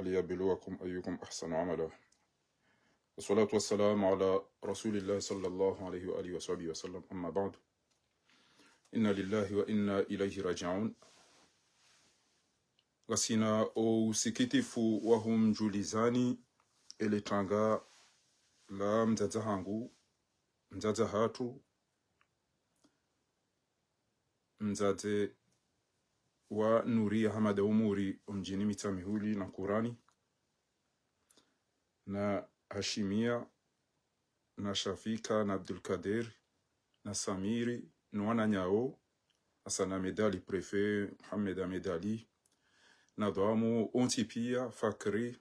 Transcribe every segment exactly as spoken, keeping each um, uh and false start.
ليبلوكم أيكم أحسن عملا. والصلاة والسلام على رسول الله صلى الله عليه وآله وصحبه وسلم. أما بعد. إنا لله وإنا إليه راجعون. Ngasina o usikitifu wa humdjulizani ele tanga la mdzadze hangu, mdzadze hatru, mdzadze wa Nuria Hamada Umuri, omdjini Mitsamihuli na Nkurani, na Hashimia, na Shafika, na Abdulkader, na Samiri, no wananyawo, Hassan Ahmed Ali, préfet, Mohamed Ahmed Ali, na Dhamu, ontsi pia, Fakri,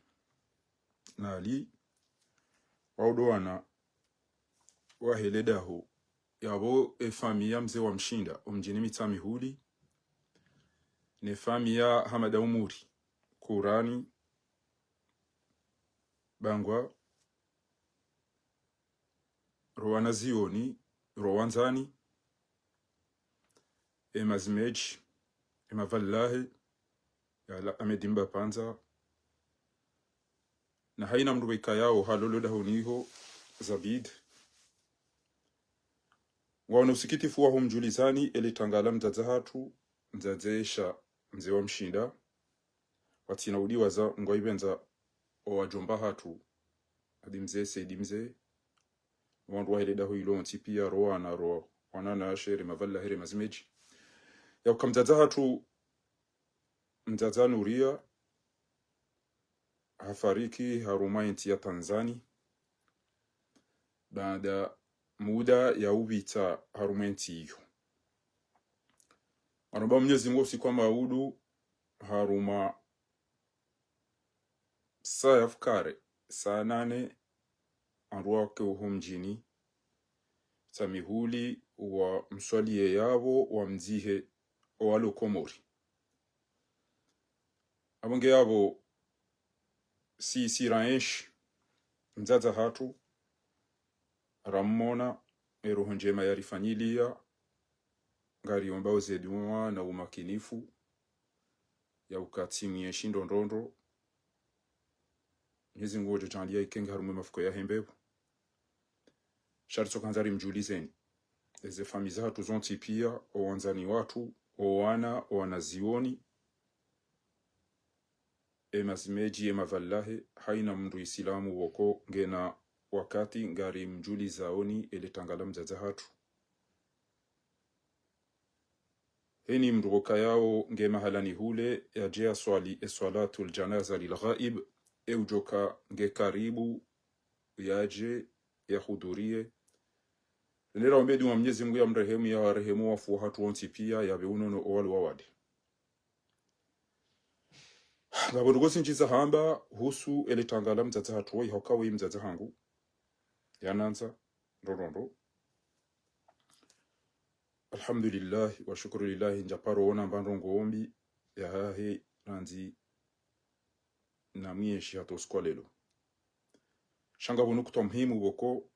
na Ali, wao ndo wana wahe le daho, yapvo e famiyi ya mze wa Mshinda, omdjini Mitsamihuli, ne famiyi ya Hamada Umuri, Nkurani, Bangwa, ro wanazioni, ro wandzani, e mazimedji, e mavallahi, ya la Ahmed Mbapandza, na haina mndru weka yawo halolo dahoni iho, Zabid. Ngwaona usikitifu wa humdjulizani ele tanga la mdzadze hatru, mdzadze sha mze wa Mshinda, watsina udiwaza ngwaipvendza o wadjomba hatru, adi mze, Saidi mze, wandru wahe le daho ilo ontsi pia, ro wana, ro wananashe, re mavallahi, re mazimedji. Yauka mdzadze hatru, mdzadze Nuria, hafariki harumwa entsi ya Tanzani, baada muda ya upvira harumwa entsi iyo. Ngaromba Mwenyezi Mungu usiku wa maudu, harumwa saa ya fukare, saa nane, wandru wake uho mdjini Mitsamihuli wamswaliye yapvo, wamdzihe owalo Komori. Apvo nge yapvo sisi raenshi, mdzadze hatru, ramona, e roho ndjema yarifanyiliya, ngariomba o ze dua na umakinifu, yauka tsi mwenshi ndrondrondro, Mwenyezi Mungu ngudjo djaanliya ikenge harumwa e mafuko yahe mbepvo. Sha ritso kandza rimdjulizeni eze famiyi zahatru zontsi pia, o wandzani watru, o wana, o wanazioni, e mazimedji, e mavallahi, haina mndru isilamu woko ngena wakati ngarimdjulizaoni ele tanga la mdzadze hatru. Heni mndru woka yawo nge mahalani hule, yadje yaswali e swalatul janaza lil ghaib, e udjoka nge karibu, yadje yahudhuriye. Nera ombe dua Mwenyezi Mungu yamrehemu, yawarehemu wafu wahatru wontsi pia, yapve unono owalo wawade. Ngapvo ndrongoo zindji za hamba uhusu ele tanga la mdzadze hatru, woyi hauka woyi mdzadze hangu, yanandza ndrondrondro. Alhamdulillah, wa shukuru lillahi, ndjaparo ona mba ndrongoo mbi yahahe, randzi na mwenshi hata usiku wa lelo. Sha ngapvo nukutwa muhimu pvoko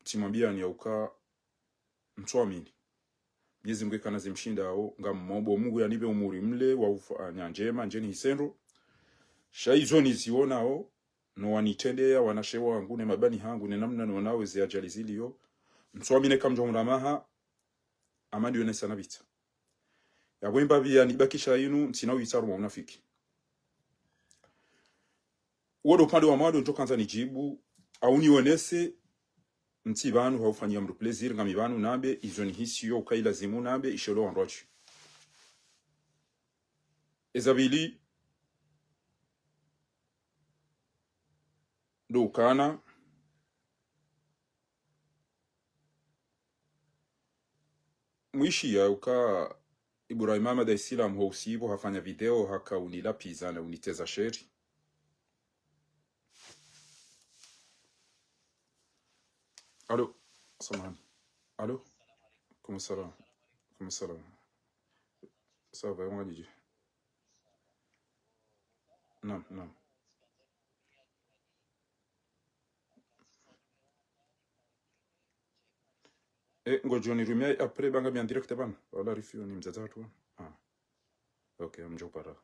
tsimwambiyani yauka mtswamini. Mwenyezi Mungu eka na zimshindawo, ngammomba Mungu yanipve umuri mle wa ufanya ndjema, ndjeni hisendro. Sha izo nizionao, no wanitrendeya wanashe wangu, ne mabani hangu, ne namna nionawo ze ajali ziliyo, mtswamini eka mdjo mramaha, ama ndiyonesa na pvitsa. Yapvo imba pvia nibakisha inu, ntsina upvitsa harumwa unafiki. Uwo ndo upande wa mwando ndjo kandza nidjibu, au nionese, ntsi pvanu haufanyiya mndru plaisir, ngami pvanu nambe, izo nihisiyo uka ilazimu nambe, ishelo wandru watsi. Eza pvili, ndo ukana, mwishiya uka Ibrahim Ahmed Islam ho usiku hafanya video haka unilapviza na uniteza sheri. Allô, samahani. Allô? Comment ça va? Comment ça va? Ça va, on va dire. Non, non. Eh, ngodjo nirumia après banga mi en direct pvanu. Wala rifiyo ni mdzadze hatru. Ah. Ok, mdjo para.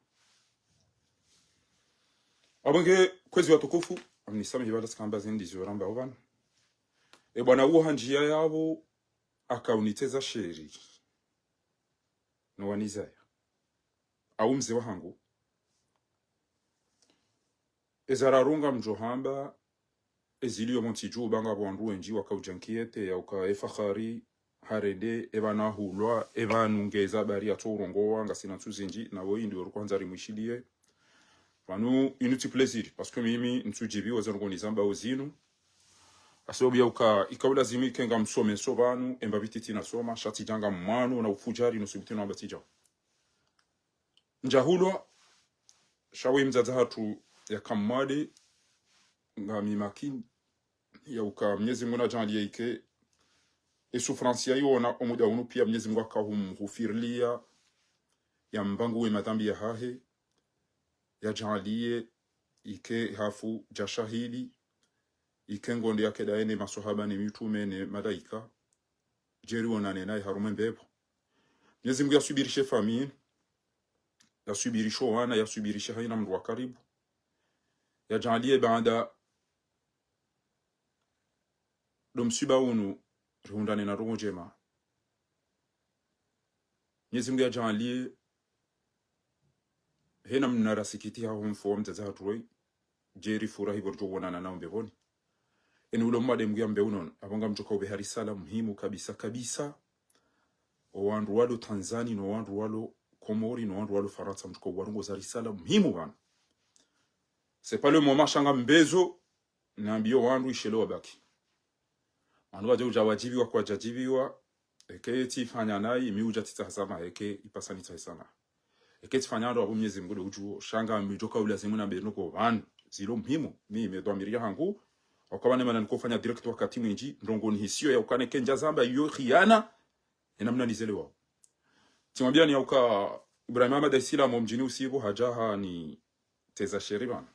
Apvo nge kwezi watukufu, amnisamihi pvala tsikamba zindji zioramba opvanu. E bwana uwo handjia yapvo, akauniteza sheri. No wanizaya. Au mze wahangu. Eza rarunga mdjo hamba, ezilio pvontsi dju ba ngapvo wandru wendji wakaudja nkiete ya uka e Fakhari, harende, epvanu hulwa, epvanu ngeza bari yatso urongowa, ngasina ntsu zindji, na wo indi orukwandza rimwishiliye. Pvanu inu tsi plaisir, parce que mimi ntsudjibiwa zandru ngoni zambao zinu. Asobiya uka, ika ulazimu ike ngamsome so pvanu, emba pvi titi nasoma, sha tsidja ngamwano na ufudjari no subuti no amba tsidja. Ndjahulwa, sha we mdzadze hatru yaka mwade, ngami makini, ya uka Mnyezi Mungu nadjaanliye ike, e souffrance yayiona omuda unu pia Mnyezi Mungu akahumghufirliya, yambanguwe madhambi yahahe, yadjaanliye ike hafu dja shahidi, ike ngondo yake daye ne maswahaba ne mitrume ne malaika, djeri wonane naye harumwa e mbepvo. Mnyezi Mungu yaswibirishe famille, yaswibirishe wana, yaswibirishe haina mndru wa karibu. Yadjaanliye baanda do msiba unu rihundrane na ndrongoo ndjema. Mnyezi Mungu yadjaanliye hena mna rasikitiha ho mfo wa mdzadze hatru woyi, djeri furahi pvo ridjo wonana nao mbepvoni. Eni ulo mwade Mungu yambe unono, apvo ngamdjoka upveha risala muhimu kabisa kabisa. O wandru walo Tanzani, no wandru walo Komori, no wandru walo Farantsa, mdjoka uwarongoza risala muhimu pvanu. C'est pas le moment sha ngambezo, nambiyo wandru ishelewa baki. Wandru wadje udja wadjibiwa kwadjadjibiwa, eke tsifanya nayi, mi udja tsitsaha samaha, eke ipasa nitsahe samaha. Eke tsifanya ndo apvo Mnyezi Mungu ndo udjuo, sha ngami djoka ulazimu nambe noko pvanu, zilo muhimu, mi me dhwamiri yahangu, wakaba ne mana nikofanya direct wakati mwindji, ndrongoo nihisiyo ya ukana eke ndjazamba iyo khiyana, ena mna nizelewa. Tsimwambiyani ya uka Ibrahim Ahmad Islam wo mdjini Usibu hadja haniteza sheri pvanu.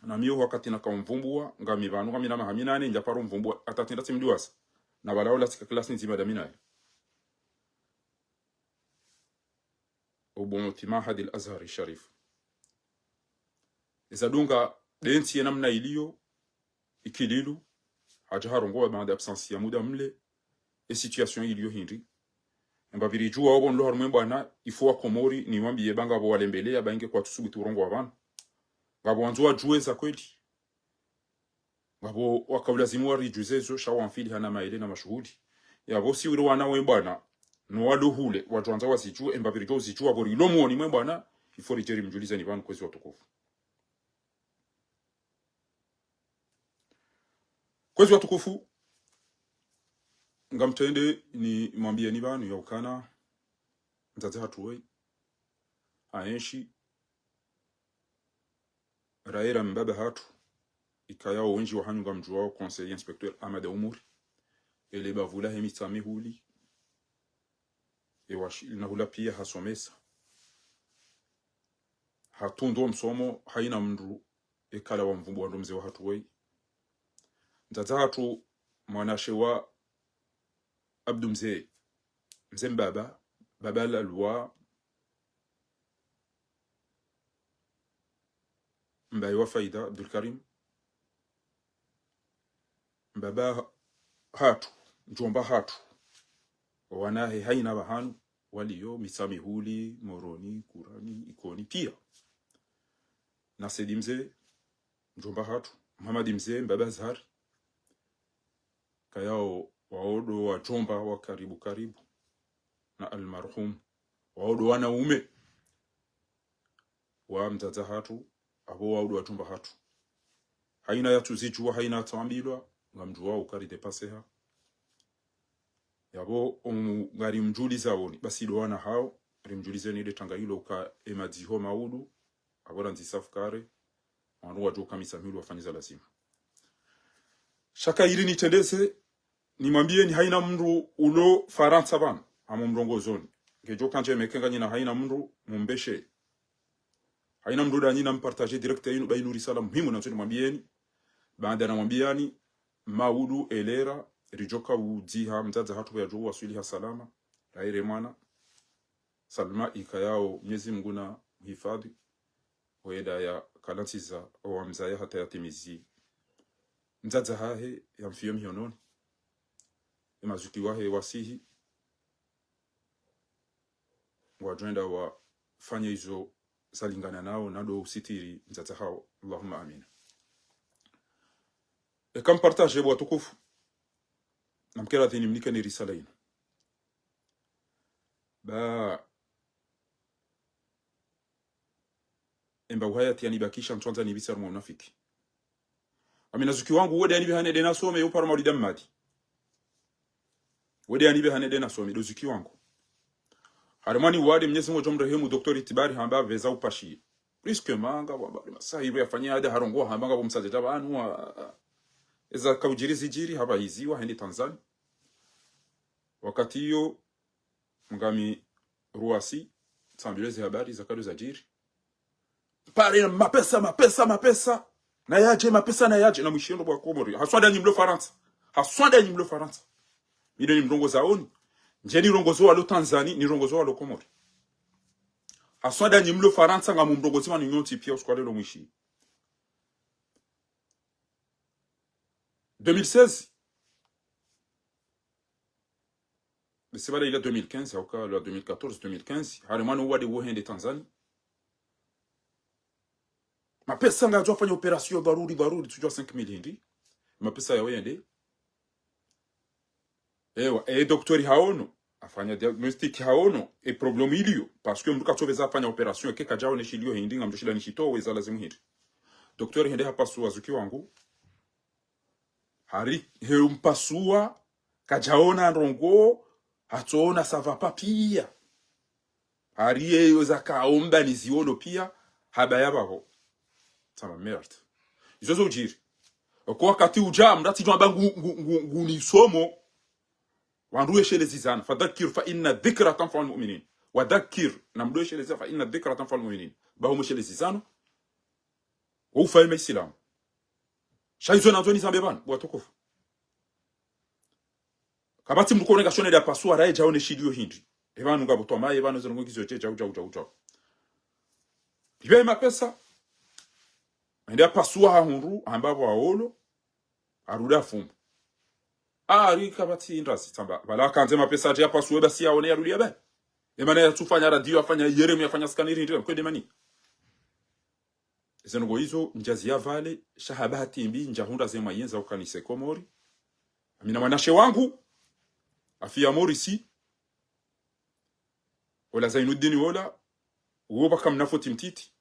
Na mi oho wakati nakaumvumbuwa, ngami pvanu, ngami na maha minane, ndjaparo umvumbuwa, hata tsi nda tsimdiwasa. Na pvala ola tsika klasi ndzima dami naye. Obo mti Mahad al-Azhar Sharif. Eza dunga, de ntsi yena mna iliyo, Ikililu, hadja harongowa baanda absence ya muda mle, e situation iliyo hindri. Emba pviridjuwa opvo nlo harumwa e bwana, ifo wa Komori, niwambiye ba ngapvo walembeleya, ba inge kwatsusubutu urongowa pvanu. Ngapvo wandzo wadjuwe za kweli. Ngapvo wakaulazimu waridjuze zo, sha wamfili hana maele na mashuhuli. Yapvo si wilo wana we bwana, no walo hule, wadjwandza wazidjuwe, emba pviridjuwa uzidjuwa, pvo rilo mwoni mwe bwana, ifo ridje rimdjulizeni pvanu kwezi watukufu. Kwezi watukufu, ngamtrende nimwambiyeni pvanu ya ukana, mdzadze hatru woyi, haenshi, raera mbaba hatru, ikayao wendji wahanyu ngamdjuwao conseiller inspecteur Ahmed Umuri, ele bavu lahe Mitsamihuli, ewashi, na hula pia hasomesa. Hatundu wo msomo, haina mndru, ekala wamvumbuwa ndo mze wahatru woyi. Mdzadze hatru, mwanashe wa Abdu Mze, Mze Mbaba, Baba Lalwa, mbaye wa Faida, Abdul Karim, mbaba hatru, mdjomba hatru. Wanahe haina pvahanu, waliyo, Mitsamihuli, Moroni, Kurani, Ikoni, pia. Na Sedi Mze, mdjomba hatru, Muhamadi Mze, mbaba Zari. Kayao wao ndo wadjomba wa karibu karibu na almarhum. Wao ndo wanaume wa mdzadze hatru, apvo wao ndo wadjomba hatru. Haina yatsuzidjuwa, haina yatsambilwa, ngamdjuwao uka ridépassé ha. Yapvo, omu, ngarimdjulizao ni, basi ndo wana hao, rimdjulizeni de tanga ilo uka emadziho maudu, apvo randzi safukare, wandru wadjo kamisa milu wafanye za lazima. Sha ka ili nitrendeze, nimwambiyeni haina mndru ulo Farantsa pvanu, amumrongozoni. Ngedjo kandje mekenganyina haina mndru mumbeshe. Haina mndru danyi nampartage direct yinu, ba inu risala muhimu nandzo nimwambiyeni. Baanda namwambiyani, maudu elera, ridjoka udziha, mdzadze hatru yadjo waswili ha salama, raere mwana. Salma ikayao, Mnyezi Mungu namhifadhi. Wenda ya kalantsiza owa mzaya hata ya timizi mdzadze hahe ya mfiyo mihononi. Emazuki wahe wasihi. Ngwadjo wenda wafanye izo zalingana nao nado usitiri mdzadze hawo. Allahumma amina. Eka mpartage bo watukufu, namkera dhini mnike ni risala inu. Ba emba uhayati yanibakisha ntswandza nibisa harumwa unafiki. Amina zuki wangu, wende yanibe hane dena some, yo paro maulida mmadi. Wende yanibe hane dena some, ndo zuki wangu. Harumwa ni wade Mnyezi Mungu ngudjo mrehemu Docteur Itibari hamba pvweza upashiye. Puisque manga, wamba, masahibu yafanya ada harongowa hamba ngapvo msadjeta pvanu, wa, eza kaudjiri zidjiri, hapvahiziwa, hende Tanzania. Wakati iyo, ngami Ruwasi, tsambilwe ze habari zakado zadjiri. Pare mapesa, mapesa, mapesa. Nayadje, mapesa nayadje. Na mwishiyo ndo bo wa Komori. Haswa ndanyi mlo Farantsa. Haswa ndanyi mlo Farantsa. Mi ndo nimrongozaoni. Ndje nirongozo walo Tanzania, nirongozo walo Komori. Haswa ndanyi mlo Farantsa, ngamumrongozi wanu nyontsi piya usiku wa leo mwishiyo. Deux mille seize. Bese pvala ila deux mille quinze, hauka la deux mille quatorze, deux mille quinze, harumwa no wade wo hende Tanzania. Mapesa ngayadjo fanya opération dharuri, dharuri, tsudjua cinq mille hindri. Mapesa yawo yende. Ewa, e docteur haono, afanya diagnostic haono, e problème iliyo, parce que mndru katsopveza afanya opération, eka kadjaone shiliyo hindri, ngamdjo shinda nishitowe eza lazimu hindri. Docteur hende hapasua zuki wangu, hari, he umpasua, kadjaona ndrongo, hatsoona ça va pas piya. Hari yeyo zakaomba ni ziono piya, habaya pvapvo. Tsamba merde. Izo zo udjiri. Oko wakati udja, mndru atsidjo amba ngu, ngu, ngu, ngu nisomo, wandru weshelezizana. فذكر فإن الذكرى تنفع المؤمنين. وذكر, na mndru weshelezizana, فإن الذكرى تنفع المؤمنين. Baho mweshelezizana, wo ufaye maisilamu. Sha izo nandzo nizambe pvanu, bo watukufu. Kapvatsi mndru kone kashone da pasua raye djaone shiliyo hindri. E pvanu ngapvo twamaye pvanu zero ngizo dje djau, djau, djau, djau. Ibe mapesa. Ende apasua hahundru, hamba pvo aolo, harudi afumbu. Ari kapvatsi ndrazi tsamba. Pvala kandze mapesa dje apasue basi yaone yarudi yabaye. Emana yatsufanya radio, afanya yeremu, afanya scanner hindri, kwende mani. Eze ndrongo izo, ndjazi ya pvale, sha haba hatimbi, ndjahundra ze moyens za ukanise Komori. Amina mwanashe wangu, afiya Morisi, ola Zainuddin ola, uwo pvaka mna foti mtiti.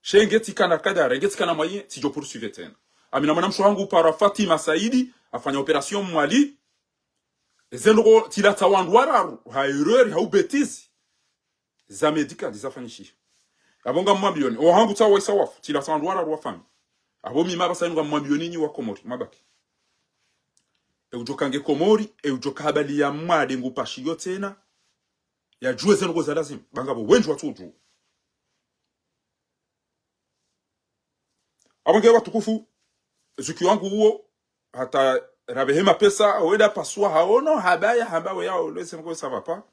She nge tsikana kadara, nge tsikana moyens, tsidjo poursuivre tsena. Amina mwanamshe wangu para Fatima Saidi, afanya opération Mwali, eze ndrongo tsilatsa wandru wararu, ha erreur, ha ubêtise. Za médical zafanyishiha. Apvo ngamwambiyoni, ohangu tsawo isa wafu, tsilatsa wandru wararu wa fami. Apvo mi mapvasa yinu ngamwambiyoni nyi wa Komori, mabaki. E udjo kange Komori, e udjo kahabali ya mwade ngupashiyo tsena, yadjuwe ze ndrongo za lazimu, ba ngapvo wendji watsudjuwa. Apvo nge watukufu, zuki wangu uwo, hata rapvehe mapesa, wenda pasua haono, habaya, hamba we yao, lese ngo ça va pas.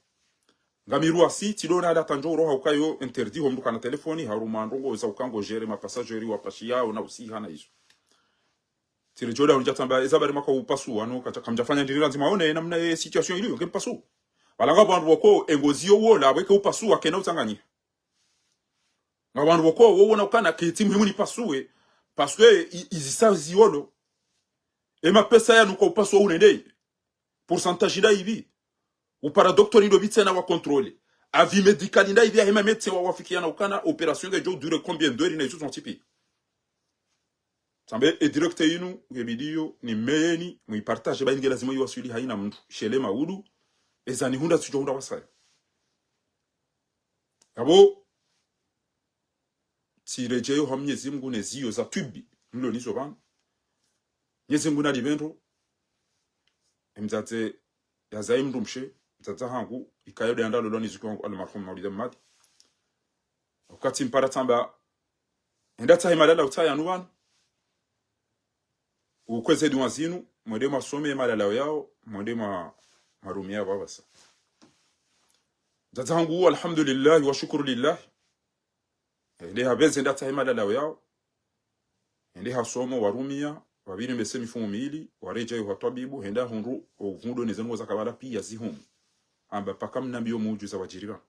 Ngami Ruwasi, tsidona ada tandjo uroha ukayo interdit, ho mndru kana telefoni, harumwa ndrongo za uka ngo gérer ma passagers wa pashi yao na usiha na izo. Tsiredjo da undja tsamba, eza bari maka upasua, no, kacha kamdjafanya ndiri lazima one, namna ye situation iliyo, nge mpasua. Pvala ngapvo wandru woko, engozi yo wola, weke upasua, kena utsanganyiha. Ngapvo wandru woko, wo wona ukana, ketsi muhimu nipasue, parce que i-, izisa ziolo. E mapesa yanu ka upasua unende. Pourcentage nda ipvi. Upara docteur ndo pvi tsena wa contrôler. Avis médical nda ipvi, ahe ma médecin wa wafikiana ukana, opération ngedjo durer combien d'heures na izo zontsi piya. Tsambe e direct inu, nge video, ni meyeni, muipartage, ba inge lazima iwaswili haina mndru. Shele maudu, eza nihundra tsidjo hundra wasaya. Apvo, tsiredjeyo ha Mnyezi Mngu ne ziyo za twibi, mlo nizo pvanu. Mnyezi Mngu nalipvendro, e mdzadze yazayi mndru mshe, mdzadze hangu, ikayo de andalo lwa nizuki wangu almarhum Maulida Mmadi. Wakati mpara tsamba, enda tsahe malala utsaya nu pvanu. Ukweze duwa zinu, mwende mwasome malala yao, mwende mwa, mwarumia pvapvasa. Mdzadze hangu, alhamdulillah, wa shukuru lillah. Hende hapvendze hende hatsahe madalao yao. Hende hasomo warumia, wapviri mbese mifumo mili, waredjei hwa twabibu, hende hahundru, ovundo ne ze ndrongo zakapvala pia zihumu. Amba paka mnambiyo muujuza wadjiri pvanu.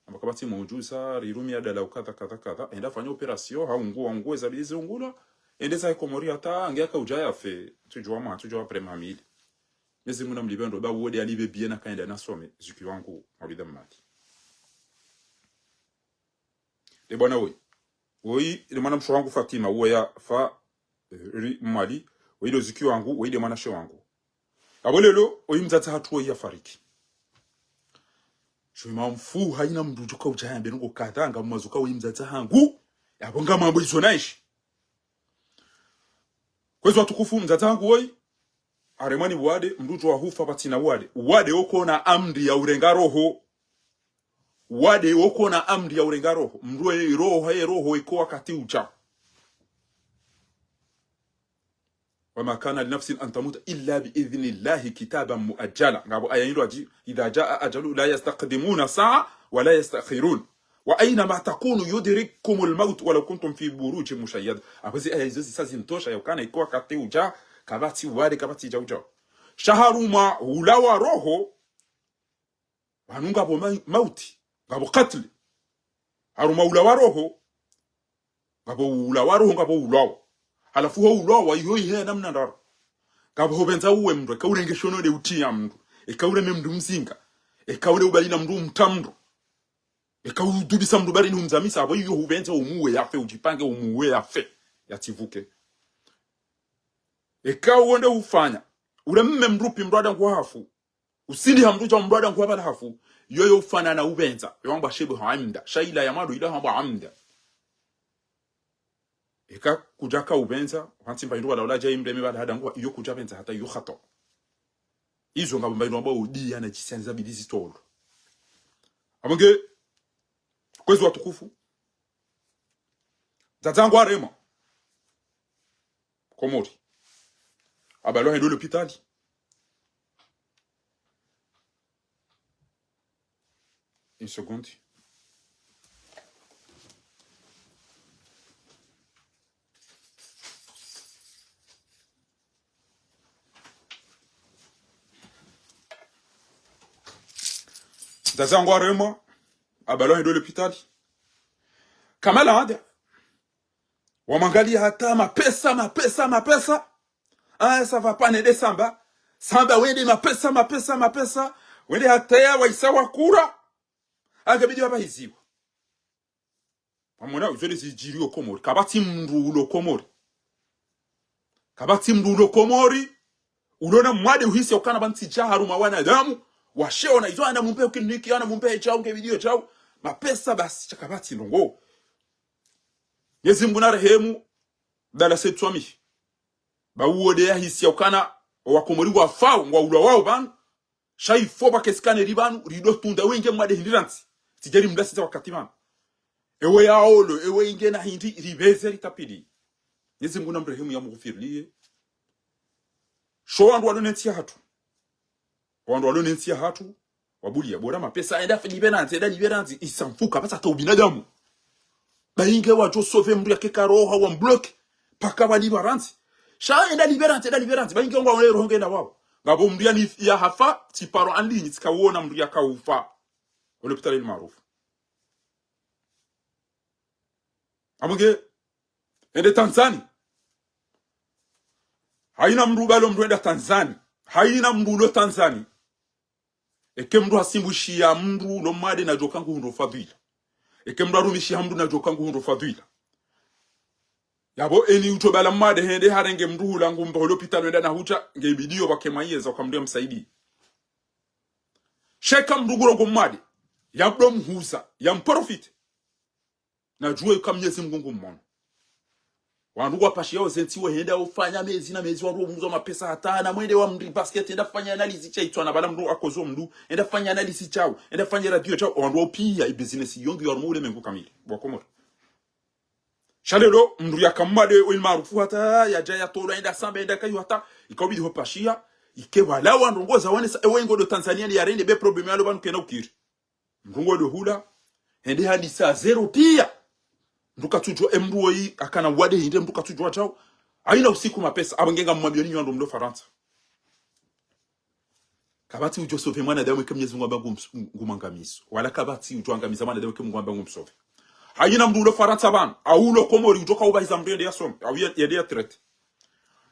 Amba kapvatsi muujuza, rirumia dalao kadha, kadha, kadha. Hende hafanya opération, haungu, haungu, eza bizi ungula. Hende zahe Komori hata, nge yaka udja yafe. Tsudjuwa mwa, tsudjuwa prema mili. Mwenyezi Mungu namlipve ndro, ba uwo nde alipve bien na kaenda nasome, zuki wangu, mawida mmati. Nde bwana woyi. Woyi, nde mwana mshe wangu Fatima, uwo yafa, eh, ri mwali, woyi nde zuki wangu, woyi nde mwanamshe wangu. Apvo leo, woyi mdzadze hatru woyi yafariki. Shwe mamfu, hayina mndru udjo ka udja yambe ndrongo kadha, ngamwazuka woyi mdzadze hangu, yapvo ngamwambo izo naishi. Kwezi watukufu, mdzadze hangu woyi, haremwa ni uwade, mndru udjo wahufa pvatsina uwade. Uwade woko na amri ya urenga roho. Uwade woko na amri ya urenga roho. Mndru ye roho, ye roho, iko wakati udja. وما كان لنفس أن تموت إلا بإذن الله كتابا مؤجلا. Ngapvo aya indru adji, إذا جاء أجلهم لا يستقدمون ساعة ولا يستأخرون. وأينما تكونوا يدرككم الموت ولو كنتم في بروج مشيدة. Apvo zi aya izo zisa zintosha ya ukana iko wakati udja, kapvatsi uwade, kapvatsi idja udja. Sha harumwa ulawa roho, pvanu ngapvo ma-, mauti, ngapvo katli. Harumwa ulawa roho, ngapvo ulawa roho, ngapvo ulawa. Halafu ho ulawa, iyo ihe namna ndraru. Ngapvo ho pvendza uwe mndru, eka urenge shono nde utriya mndru. Eka ureme mndru mzinga. Eka ule ubali na mndru umtra mndru. Eka udubisa mndru bari ni umzamisa, apvo iyo hupvendza umuwe yafe, udjipange umuwe yafe. Yatsivuke. Eka uwo nde ufanya. Ule mme mndru pvi mndru ada nguhafu. Usindi ha mndru dja mndru ada nguhapvala hafu. Yoyo ufana na upvendza. Yo wambwa shebu ha amda. Sha ila ya mwando ila hambwa amda. Eka kudja ka upvendza, hantsi mba hindru wala ula dja imreme pvala hada nguha, iyo kudja pvendza hata iyo khato. Izo ngapvo mba hindru wambwa udiya na djisiani zabidi zitolo. Apvo nge, kwezi watukufu. Mdzadze hangu haremwa. Komori. Habalwa hende lopitali. Une seconde. Mdzadze hangu haremwa. Habalwa hende lopitali. Kamala hada. Wamwangaliya hata mapesa, mapesa, mapesa. Ah, ça va pas, nende samba. Samba wende mapesa, mapesa, mapesa. Wende hata ya waisa wakura. Akabidi wapvahiziwa. Pvamwona, izo nde zidjiriyo Komori. Kapvatsi mndru ulo Komori. Kapvatsi mndru ulo Komori. Ulona mwade uhisi ukana pvanu tsidja harumwa wanadamu. Washeona, izo ana mumpe ukiniki, ana mumpe djau, nge video djau. Mapesa basi, sha kapvatsi ndrongo. Mwenyezi Mungu na rehemu, Abdallah Said Swamih. Ba uwo nde yahisiya ukana, owakomori wafao, ngwaulwawao pvanu. Sha ifo pvwake scanner pvanu, rido tunda wenge mwade hindri rantsi. Tsidjeri mlasi za wakati pvanu. Ewe yaolo, ewe inge na hindri, ripveze ritapili. Mwenyezi Mungu na mrehemu ya mghufiriliye. Sho wandru walo ne ntsi yahatru. Wandru walo ne ntsi yahatru, wabuliya bora mapesa, enda fi libérance, enda libérance, isamfuka, pvatsi hata ubinadamu. Ba inge wadjo sauver mndru yake karoha, wambloquer, paka walipva rantsi. Sha enda libérance, enda libérance, ba inge ngwaone roho nge na wao. Ngapvo mndru yani yahafa, tsiparo en ligne, tsika uona mndru yaka ufa. Olopitali El Maarouf. Apvo nge, ende Tanzanie. Hayina mndru ubalo mndru enda Tanzanie. Hayina mndru ulo Tanzanie. Eke mndru hasimbushiya mndru ulo mwade nadjoka nguhundro fadhwila. Eke mndru harumishiha mndru nadjoka nguhundro fadhwila. Yapvo eni utso bala mwade hende harenge mndru hula ngumpva olopitali wenda na hudja, nge ibidiyo pvwake mwayeza uka mndru yamsaidi. Sha eka mndru ngurongo mwade, yamdo mhuza, yamprofiter. Nadjuwe uka Mwenyezi Mungu ngumwono. Wandru ngwapashiyao ze ntsi wehenda ufanya mezi na mezi wandru wamuza mapesa hata na mwende wa mri basket enda fanya analyse sha itswana bala mndru akozo mndru, enda fanya analyse shao, enda fanya radio shao, wandru wao piya, i business yongi ya harumwa ulemengu kamili. Bo Wakomori. Sha leo, mndru yaka mwade El Maarouf hata, yadja yatolwa enda samba, enda kayu hata, ikao bidi hopashiya, ike wala wandru ngoza wanesa, ewe ngodo Tanzania ni yarende be problème yalo pvanu kena ukiri. Mndru ngodo hula, hende hadisa zéro piya. Mndru katsudjuwa, e mndru woyi akana wade hindri, e mndru katsudjuwa djau. Hayina usiku mapesa, apvo nge ngamwambiyo ninyi wandru mlo Farantsa. Kapvatsi udjo sauver mwanadamu eka Mnyezi Mungu amba ngum-, ngumwangamizo. Wala kapvatsi udjo angamiza mwanadamu eka Mungu amba ngumsauver. Hayina mndru ulo Farantsa pvanu, hau ulo Komori, udjo kaupvahiza mndru yende yasome, hau ye-, yende yatraite.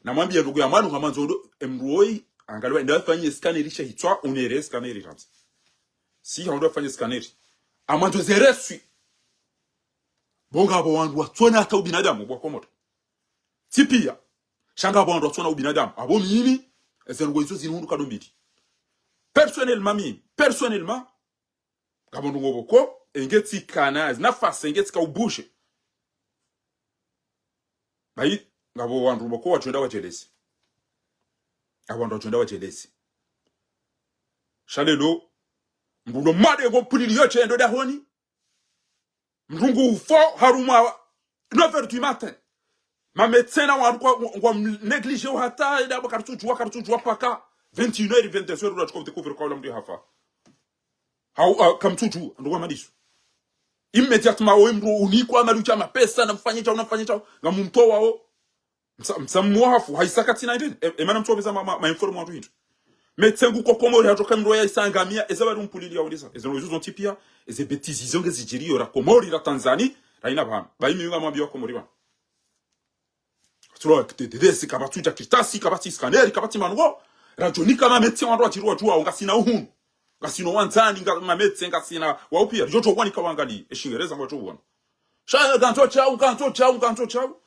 Namwambiye ndugu ya mwanu, ngamwandzo ndo, e mndru woyi, angaliwa, enda wafanye scanner sha hitswa, unere scanner randzi. Si, hau ndo wafanye scanner. Ngamwandzo zereswi. Bo ngapvo wandru watsona hata ubinadamu, bo wa Komori. Tsi piya. Sha ngapvo wandru watsona ubinadamu. Apvo mimi, eze ndrongoo izo zinihundru kado mbili. Personnellement mimi, personnellement, ngapvo ndrongoo pvoko, enge tsikana, zinafasi, enge tsika ubushe. Bahi, ngapvo wandru pvoko wadjo enda wadjeleze. Ngapvo wandru wadjo enda wadjeleze. Sha lelo, mndru ulo mwade ngo mpulili yo tsi endo dahoni. Mndru ngu ufo harumwa neuf heures du matin. Ma médecins na wandru kwa, ngwa négligé hata, eda ba karitsudjuwa, karitsudjuwa paka vingt et une heures, vingt-deux heures, ula tsuka udécouvrir kwa ula mndru hafa. Hau, ah, kamtsudjuwa, ndo kwa madisu. Immédiatement, owe mndru unikwa mali udja mapesa, namfanye djau, namfanye djau, ngamumtowao. Msa, msa mwahafu, hayisa katsina hindri. E, e mana mtsu wapveza ma, ma, ma informe wandru hindri. Metsengu ko Komori hadjo ka mndru yayisa angamia, eza bari umpulili ya uliza. Eze ndrongoo izo zontsi piya, eze bêtises izo ngezidjiriyo ra Komori, ra Tanzanie, rayina pvanu. Bahi mi ngamwambiyo wa Komori pvanu. Katsulo, te, te, te, si kapvatsi udja kartasi, kapvatsi scanner, kapvatsi manugo. Radjo nika ma médecins wandru wadjiri wadjuwa, ngasina uhunu. Ngasina wandzani, nga, ma médecins, ngasina, wao piya, ridjo djo wanika wangali, e Shingereza ngwadjo wona. Sha, ngandzo djau, ngandzo djau, ngandzo djau.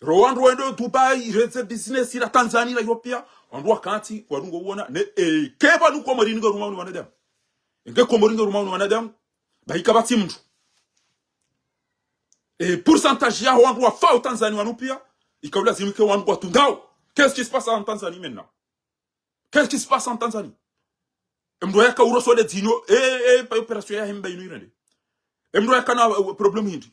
Ro wandru wendo Dubai, redze business ila Tanzania, ila Ethiopia. Wandru wakantsi, wadungo wona, ne, e, keba nu Komori nge rumwa unu wanadamu. Nge Komori nge rumwa unu wanadamu. Bahi kapvatsi mndru. E, pourcentage ya wandru wafa o Tanzanie wanu piya, ika ulazimu ke wandru watundao. Qu'est-ce qui se passe en Tanzanie maintenant? Qu'est-ce qui se passe en Tanzanie? E mndru yaka uroso le dzinyo, e, e, pa opération ya hemba inu irende. E mndru yaka na, e, problème hindri.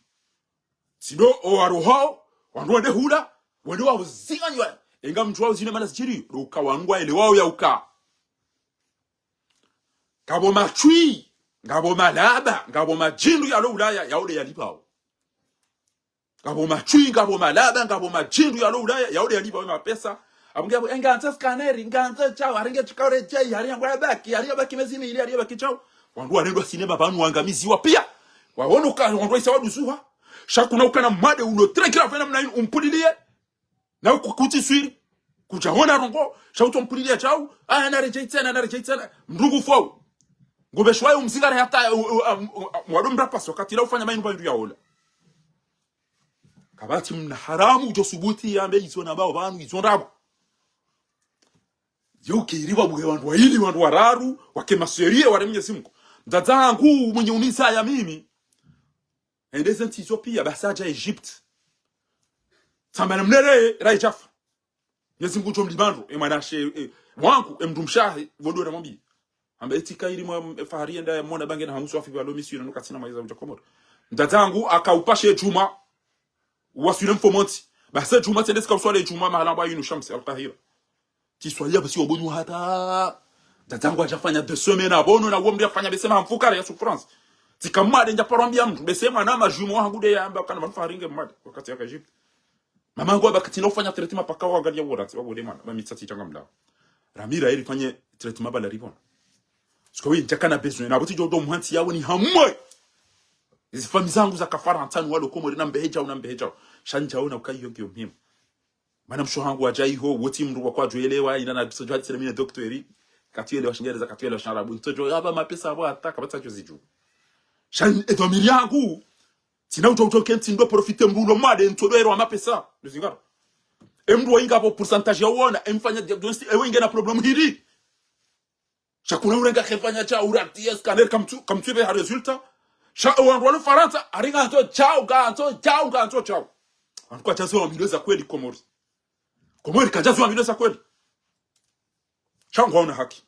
Sindo, o warohao, wandru wende hula, wende wa uzinganywa. Enga mndru wa uzine mana zidjiri, ndo uka wandru waelewao ya uka. Ngapvo matswi, ngapvo malaba, ngapvo madjindru yalo Ulaya, yao nde yalipvao. Ngapvo matswi, ngapvo malaba, ngapvo madjindru yalo Ulaya, yao nde yalipvao mapesa. Apvo nge apvo, e, ngandzo scanner, ngandzo djau, hari nge tsuka uredjei, hari yangu yabaki, hari yabaki mezi mili, hari yabaki djau. Wandru warendwa sinema pvanu wangamiziwa piya. Wawono ka, wandru wayisa waduzuha. Sha kuna ukana mwade ulo très grave namna inu umpuliliye. Na uku kutsiswiri. Kudja wona ndrongoo, sha utso mpuliliya djau, aya naredjei tsena, naredjei tsena. Mndru ngu ufo. Ngopveshwayo mzingara hata, u, u, a, m-, a, mwado mrapasi wakati la ufanya mayinu pvahindru ya ola. Kapvatsi mna haramu udjo subuti yambe izo nambao pvanu, izo ndrabo. Yo kiri wabuhe wandru wayili, wandru wararu, wake maseriye, ware Mnyezi Mungu. Mdzadze hangu, mwenye unizaya mimi. Ende ze ntsi izo piya, basi hadja Egypte. Tsamba na mnere, ra idjafa. Mnyezi Mungu ngudjo mlipva ndro, e mwanashe, e, wangu, e mndru mshe wahe, pvo ndo ramwambiya. Hamba eti kayiri mwa, e, Fahari yenda yamwona ba ngena hamu swafi pvalo misiyo, nuka tsina mayiza udja Komori. Mdzadze hangu, haka upashe djumwa, waswile mfomontsi. Basi djumwa tsende tsika uswali djumwa, mahala mbwa yinu Shamsi, Al-Kahira. Tsiswaliya basi wabonyo hata. Mdzadze hangu hadja fanya deux semaines, abono na uwo mndru yafanya bese maha mfukare ya souffrance. Tsika mwade ndja paro ambiya mndru, bese mwana madjumo wahangu nde yamba kana pvanu Fahari nge mwade, wakati yaka Egypte. Mamangu wabaki tsina ufanya traitement paka wangaliya wora, tsi wabode mwana, ba mi tsatsi tsanga mlawo. Ramira ili fanye traitement pvala ripvona. Sika we ndjaka na besoin, na pvo tsidjo ndo muhantsi yawe ni hamwe. Ezi famiyi zangu zaka Farantsa ni walo Komori na mbehe djau, na mbehe djau. Sha ndjaona uka iyo ngiyo muhimu. Mana mshe hangu wadja iho, wotsi mndru wa kwadjo elewa, ina na tsidjo hadi tsena mi na docteur. Katsu elewa Shingereza, katsu elewa Shiarabu. Tsidjo, yaba mapesa apvo hata, kapvatsi djo zidju. Sha, e dhwamiri yangu, tsina udjo udjo kentsi ndo profite mndru ulo mwade, ntsodo ero wa mapesa. Ndo zingaro. E mndru wa inga pvo pourcentage ya uona, e mfanya diagnostic, ewe inge na problème hindri. Sha kuna urenga kefanya djau, ura T S scanner kamtsu, kamtsu pve ha résultat. Sha, e wandru walo Farantsa, hari ngandzo djau, ngandzo djau, ngandzo djau. Wandru kwadjazo wa milioni za kweli Komori. Komori kadjazo wa milioni za kweli. Sha ngwaona haki.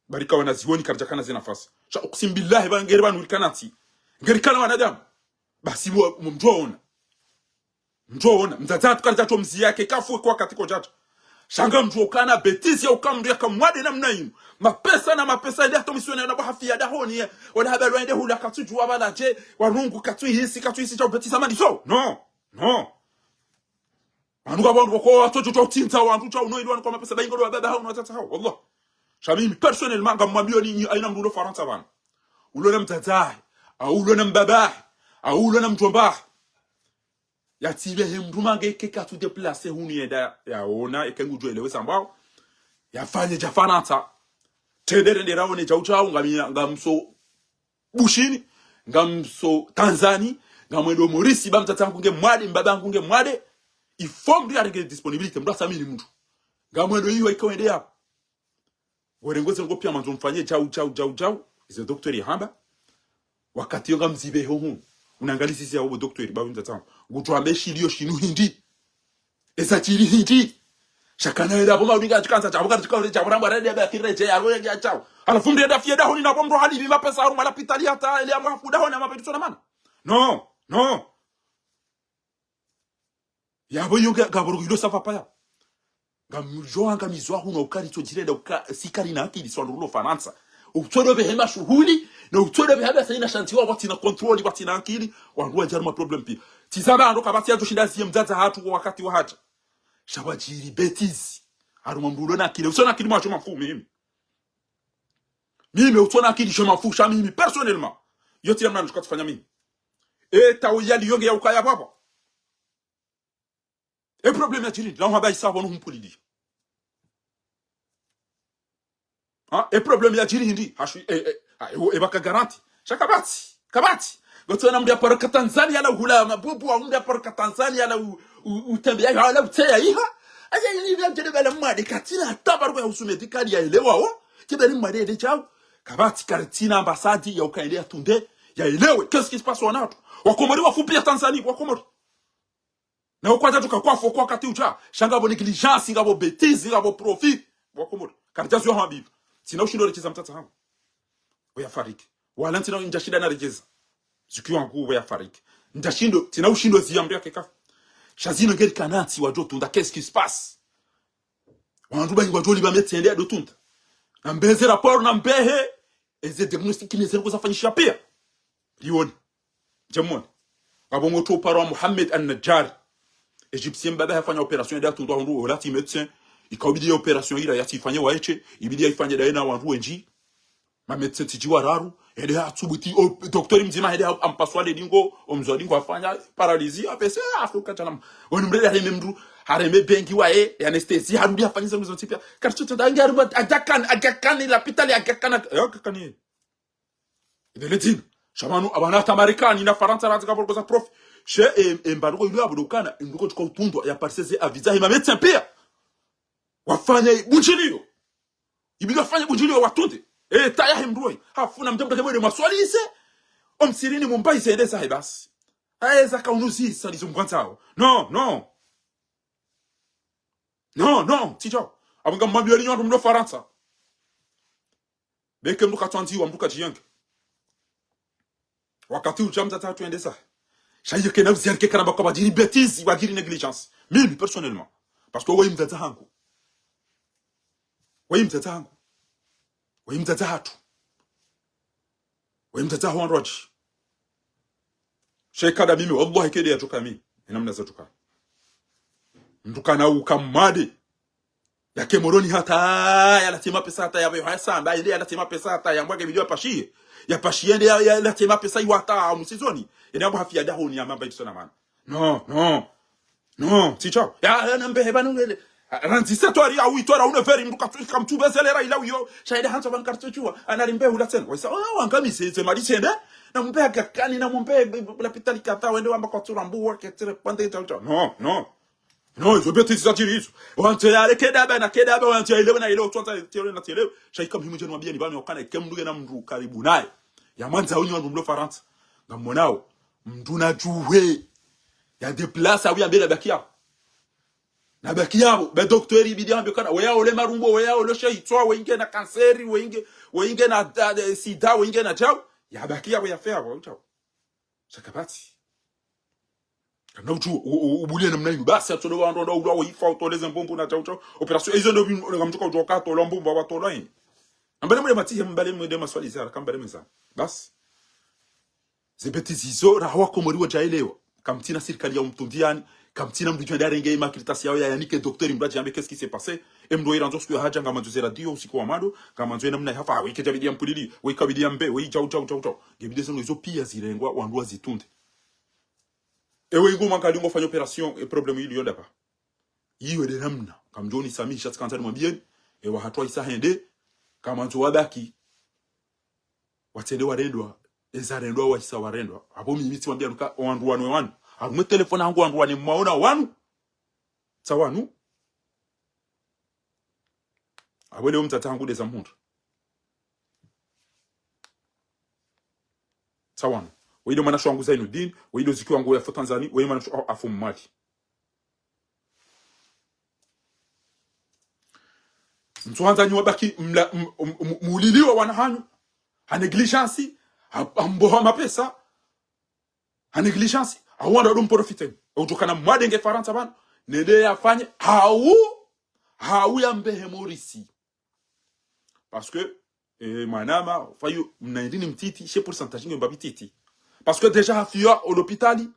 Barika wanazioni karidjakana ze nafasi. Sha uksimu billahi ba ngeri pvanu rikana ntsi. Ngeri kana wanadamu. Basi mwa, mwa mdjo ona. Mdjo ona. Mdzadze hatru karidjatso mziya ke kafu kwa katiko djatso. Sha ngamdjuwa ukana bêtise ya uka mndru yaka mwade namna inu. Mapesa na mapesa yende hata misione na bo hafiya dahoni ye. Wala haba lwa yende hula katsudjuwa bala dje, warungu katsuhisi, katsuhisi sha ubêtise mali zo. Non, non. Wanu ngapvo wandru ko watsodjo utsindza wandru sha uno ili wanu kwa mapesa ba ingo ndo wababa hawo no watsatsa hawo. Wallah. Sha mimi, personnellement, ngamwambiyo ni nyi hayina mndru ulo Farantsa pvanu. Ulo na mdzadze wahe, au ulo na mbaba wahe, au ulo na mdjomba wahe. Yatsibehe mndru mange eka katsu déplacer hunu yende yaone, eka ngudjo elewe sambao. Yafanye dja Farantsa. Tsende rende raone djau djau, ngami, ngamso Bushini, ngamso Tanzanie, ngamwendo Maurice, ba mdzadze wangu nge mwade, mbaba wangu nge mwade. Il faut mndru yarenge disponibilité, mndru asamini mndru. Ngamwendo iyo ika wende yapvo. Ngorengeze ngo pia mandzo mfanye djau, djau, djau, djau. Izo docteur yahamba. Wakati yo ngamzibeho hu. Unangalisisi ya ubo docteur, ba mdzadze wangu. Ngudjo amba eshiliyo shinu hindri. Eza shili hindri. Sha kana yela bo mawulinga tsikandza tsabo kati tsikaule tsabo ramba rende ya bakire dje ya roye ya tsao. Halafu mndru yende hafiye dahoni na bo mndru hali bi mapesa harumwa lapitali hata yele ya mwafu dahoni ya mapesa na mana. Non, non. Yapvo iyo nga, ngapvo ilo safa paya. Ngamdjo angamizwa hunu uka ritsodjirenda uka si karina akili swa ndru ulo Farantsa. Utsodo behe mashuhuli, na utsodo behe haba sayina shanti wa watsina contrôle, watsina akili, wandru wadja harumwa problème pia. Tsi zamba ndo kapvatsi yadjo shinda ziye mdzadze hatru kwa wakati wa hadja. Sha pvwadjiri bêtise. Harumwa mndru ulo na akili. Utsona akili mwa je m'en fous mimi. Mimi utsona akili je m'en fous sha mimi, personnellement. Yo tsi ya mna ndru katsufanya mimi. E, tawo yali yonge ya ukaya pvapvo. E problème yadjiri, la uhamba isa pvo no humpulili. Ha? E problème yadjiri hindri, hashu, e, e, ha, e, e baka garanti. Sha kapvatsi, kapvatsi. Ngotsona mndru ya paro ka Tanzania la uhula mabubu, wa mndru ya paro ka Tanzania la u, u, utembe ya, la utseya iha. Aya, ini vya mdjede bela mwade, katsina hata baruwa ya husu médical ya elewa, o. Ke bela mwade yende djau. Kapvatsi, karitsina ambassade ya uka yende yatunde, ya elewe. Qu'est-ce qui se passe wanatru? Wakomori wafu pia Tanzanie, Wakomori. Na ukwata tuka kwafu kwa wakati udja. Sha ngapvo négligence, ngapvo bêtise, ngapvo profit. Wakomori. Karidja ziwa habibu. Tsina ushindo rejeza mdzadze hangu. Oya fariki. Wala ntsina ndja shinda na rejeza. Zuki wangu oya fariki. Ndja shindo, tsina ushindo ziya mndru yake kafu. Sha zinu ngeri kanatsi wadjo tunda, qu'est-ce qui se passe? Wandru ba ingwa djoli ba médecin nde yadjo tunda. Na mbehe ze rapport, na mbehe. Eze diagnostic ne zero kuzafanyisha pia. Lione. Ndje mwone. Ngapvo motro uparo wa Mohamed Al-Najjar. Égyptien mbaba hafanya opération yende yatundwa hundru, ola tsi médecin. Ika ubidi ya opération ila yatsifanye waeshe, ibidi yaifanye daye na wandru wendji. Ma médecin tsidji wararu, yende hatsubuti, o, docteur mdzima yende ha, ampasua le dingo, o mzwa dingo hafanya, paralysie, A V C, hafu ka djanama. Wanu mndru hareme mndru, hareme bengi waye, ya anesthésie, harudi hafanya zangu zontsi pia. Karitsutsa dangi harudi, Aga Khan, Aga Khan, lapitali Aga Khan, Aga Khan. Ide le dzina. Sha pvanu, apvanu hata Marekani na Farantsa randzi kapvo koza profi. She, e, e, mbandoko ilo yapvo ndo ukana, mndru ko tsuka utundwa, ya parise ze avis zahe ma médecin pia. Wafanye bundjiliyo. Ibidi wafanye bundjiliyo watunde. E, taya he mndru oyi. Hafuna mdja mdru ke mwende mwaswalise. Omsirini mumbayi zende zahe basi. Aye zaka unuzi, salizo mgwandzao. Non, non. Non, non, tsidjo. Apvo ngamwambiyo ni nyi wandru mlo Farantsa. Beke mndru katwandziwa, mndru kadjiyenge. Wakati udja mdzadze hatru yende zahe. Sha iyo kena uziani ke karamba kwa pvadjiri bêtise, pvadjiri négligence. Mimi, personnellement. Parce que waye mdzadze hangu. Waye mdzadze hangu. Waye mdzadze hatru. Waye mdzadze haho wandru wadji. She kada mimi, wallahi kede yadjoka mimi. Ina mna zadjoka. Mndru kana uka mwade. Yake Moroni hata, yalatse mapesa hata, yapvo hasamba, yende yalatse mapesa hata, yambwa ke video yapashiye. Yapashiye yende ya, yalatse mapesa iwata, omusizoni. Yende yambwa hafiya dahoni ya mamba itsona mana. Non, non. Non, tsidjo. Ya, ya, nambehe pvanu ngele. Randzi sept heures ya huit heures, une heure, mndru katsu, kamtsu bezelera ila uyo. Sha yende hantsa pvanu karitsudjuwa. Anari mbehe hula tsena. Waisa, oh, wangamize, ze mali tsende. Na mbehe Aga Khan, na mbehe, be, be, lapitali kadha, wende wamba kwatsu rambuwa, ketire, pande, tau, tau. Non, non. Non, izo bêtise zadjiri izo. Wantse yale kedaba na kedaba, wantse yelewe na yelewe, twantsa yelewe na yelewe. Sha ika muhimu djenu wambiye ni pvanu, yokana, ike mndru yena mndru karibu naye. Ya mwandza unyi wandru mlo Farantsa. Ngamonao. Mndru na djuwe. Ya déplace, awu yambe nabaki yapvo. Nabaki yapvo. Be docteur ibidi yambe kana. Weya ole marumbo, weya ole shehitswa, wenge na kanseri, wenge, wenge na, ah, sida, wenge na djau. Yabaki yapvo, yafe yapvo, djau. Sha kapvatsi. Kana utsu, u-, u-, ubulie namna inu. Basi, atsodo wa ndo, ndo, ndo, ifa, utole ze mbumbu na tshau, tshau. Opération, izo ndo bi-, ngamtsuka utsoka, tola mbumbu, watolwa ini. Ambale mwende matihe, mbale mwende maswali zara, kambale meza. Basi. Ze bêtises izo, raha wakomori wadjaelewa. Kamtsina sirikali ya umtundiani, kamtsina mndru djwenda arenge emakartasi yao ya yanike docteur mndru adjambe qu'est-ce qui s'est passé. Emndru irandzo siku ya hadja ngamandzo ze radio, usiku wa mado, ngamandzo ye namna yahafa, ah, we kedjabidi ya mpulili, we kabidi ya mbe, we djau, djau, djau, djau. Ngebidi zinu izo pia zirengwa, wandru wazitunde. Ewe ingo mwangali ngofanya opération, e problème ili yonda pa. Iyo nde namna. Kamdjoni samihi sha tsikandza nimwambieni. Ewa hatwa isa hende. Kamandzo wabaki. Watsende warendwa. Eza rendwa wa isa warendwa. Apvo mimi tsimwambia nuka wandru wanu wanu. Harumwe telefoni hangu wandru wane mwaona wanu. Tsa wanu. Apvo leo mdzadze hangu ndeza mhundra. Tsa wanu. Weyi ndo mwanashe wangu Zainuddin, weyi ndo ziki wangu ya fo Tanzanie, weyi mwanashe wa afu Mwali. Mtsuhandza nyi wabaki mla-, m-, m-, m-, muliliwa wana hanyu. Ha négligence, ha, ha mboha mapesa. Ha négligence, hau wandru wado mprofite. Utsokana mwadenge Farantsa pvanu, nende yafanye, hau, hau yambehe Maurice. Parce que, eh, mwanama, fayu, mna indini mtiti, she pourcentage nge mbapvi titi. Parce que déjà hafiwa o lopitali,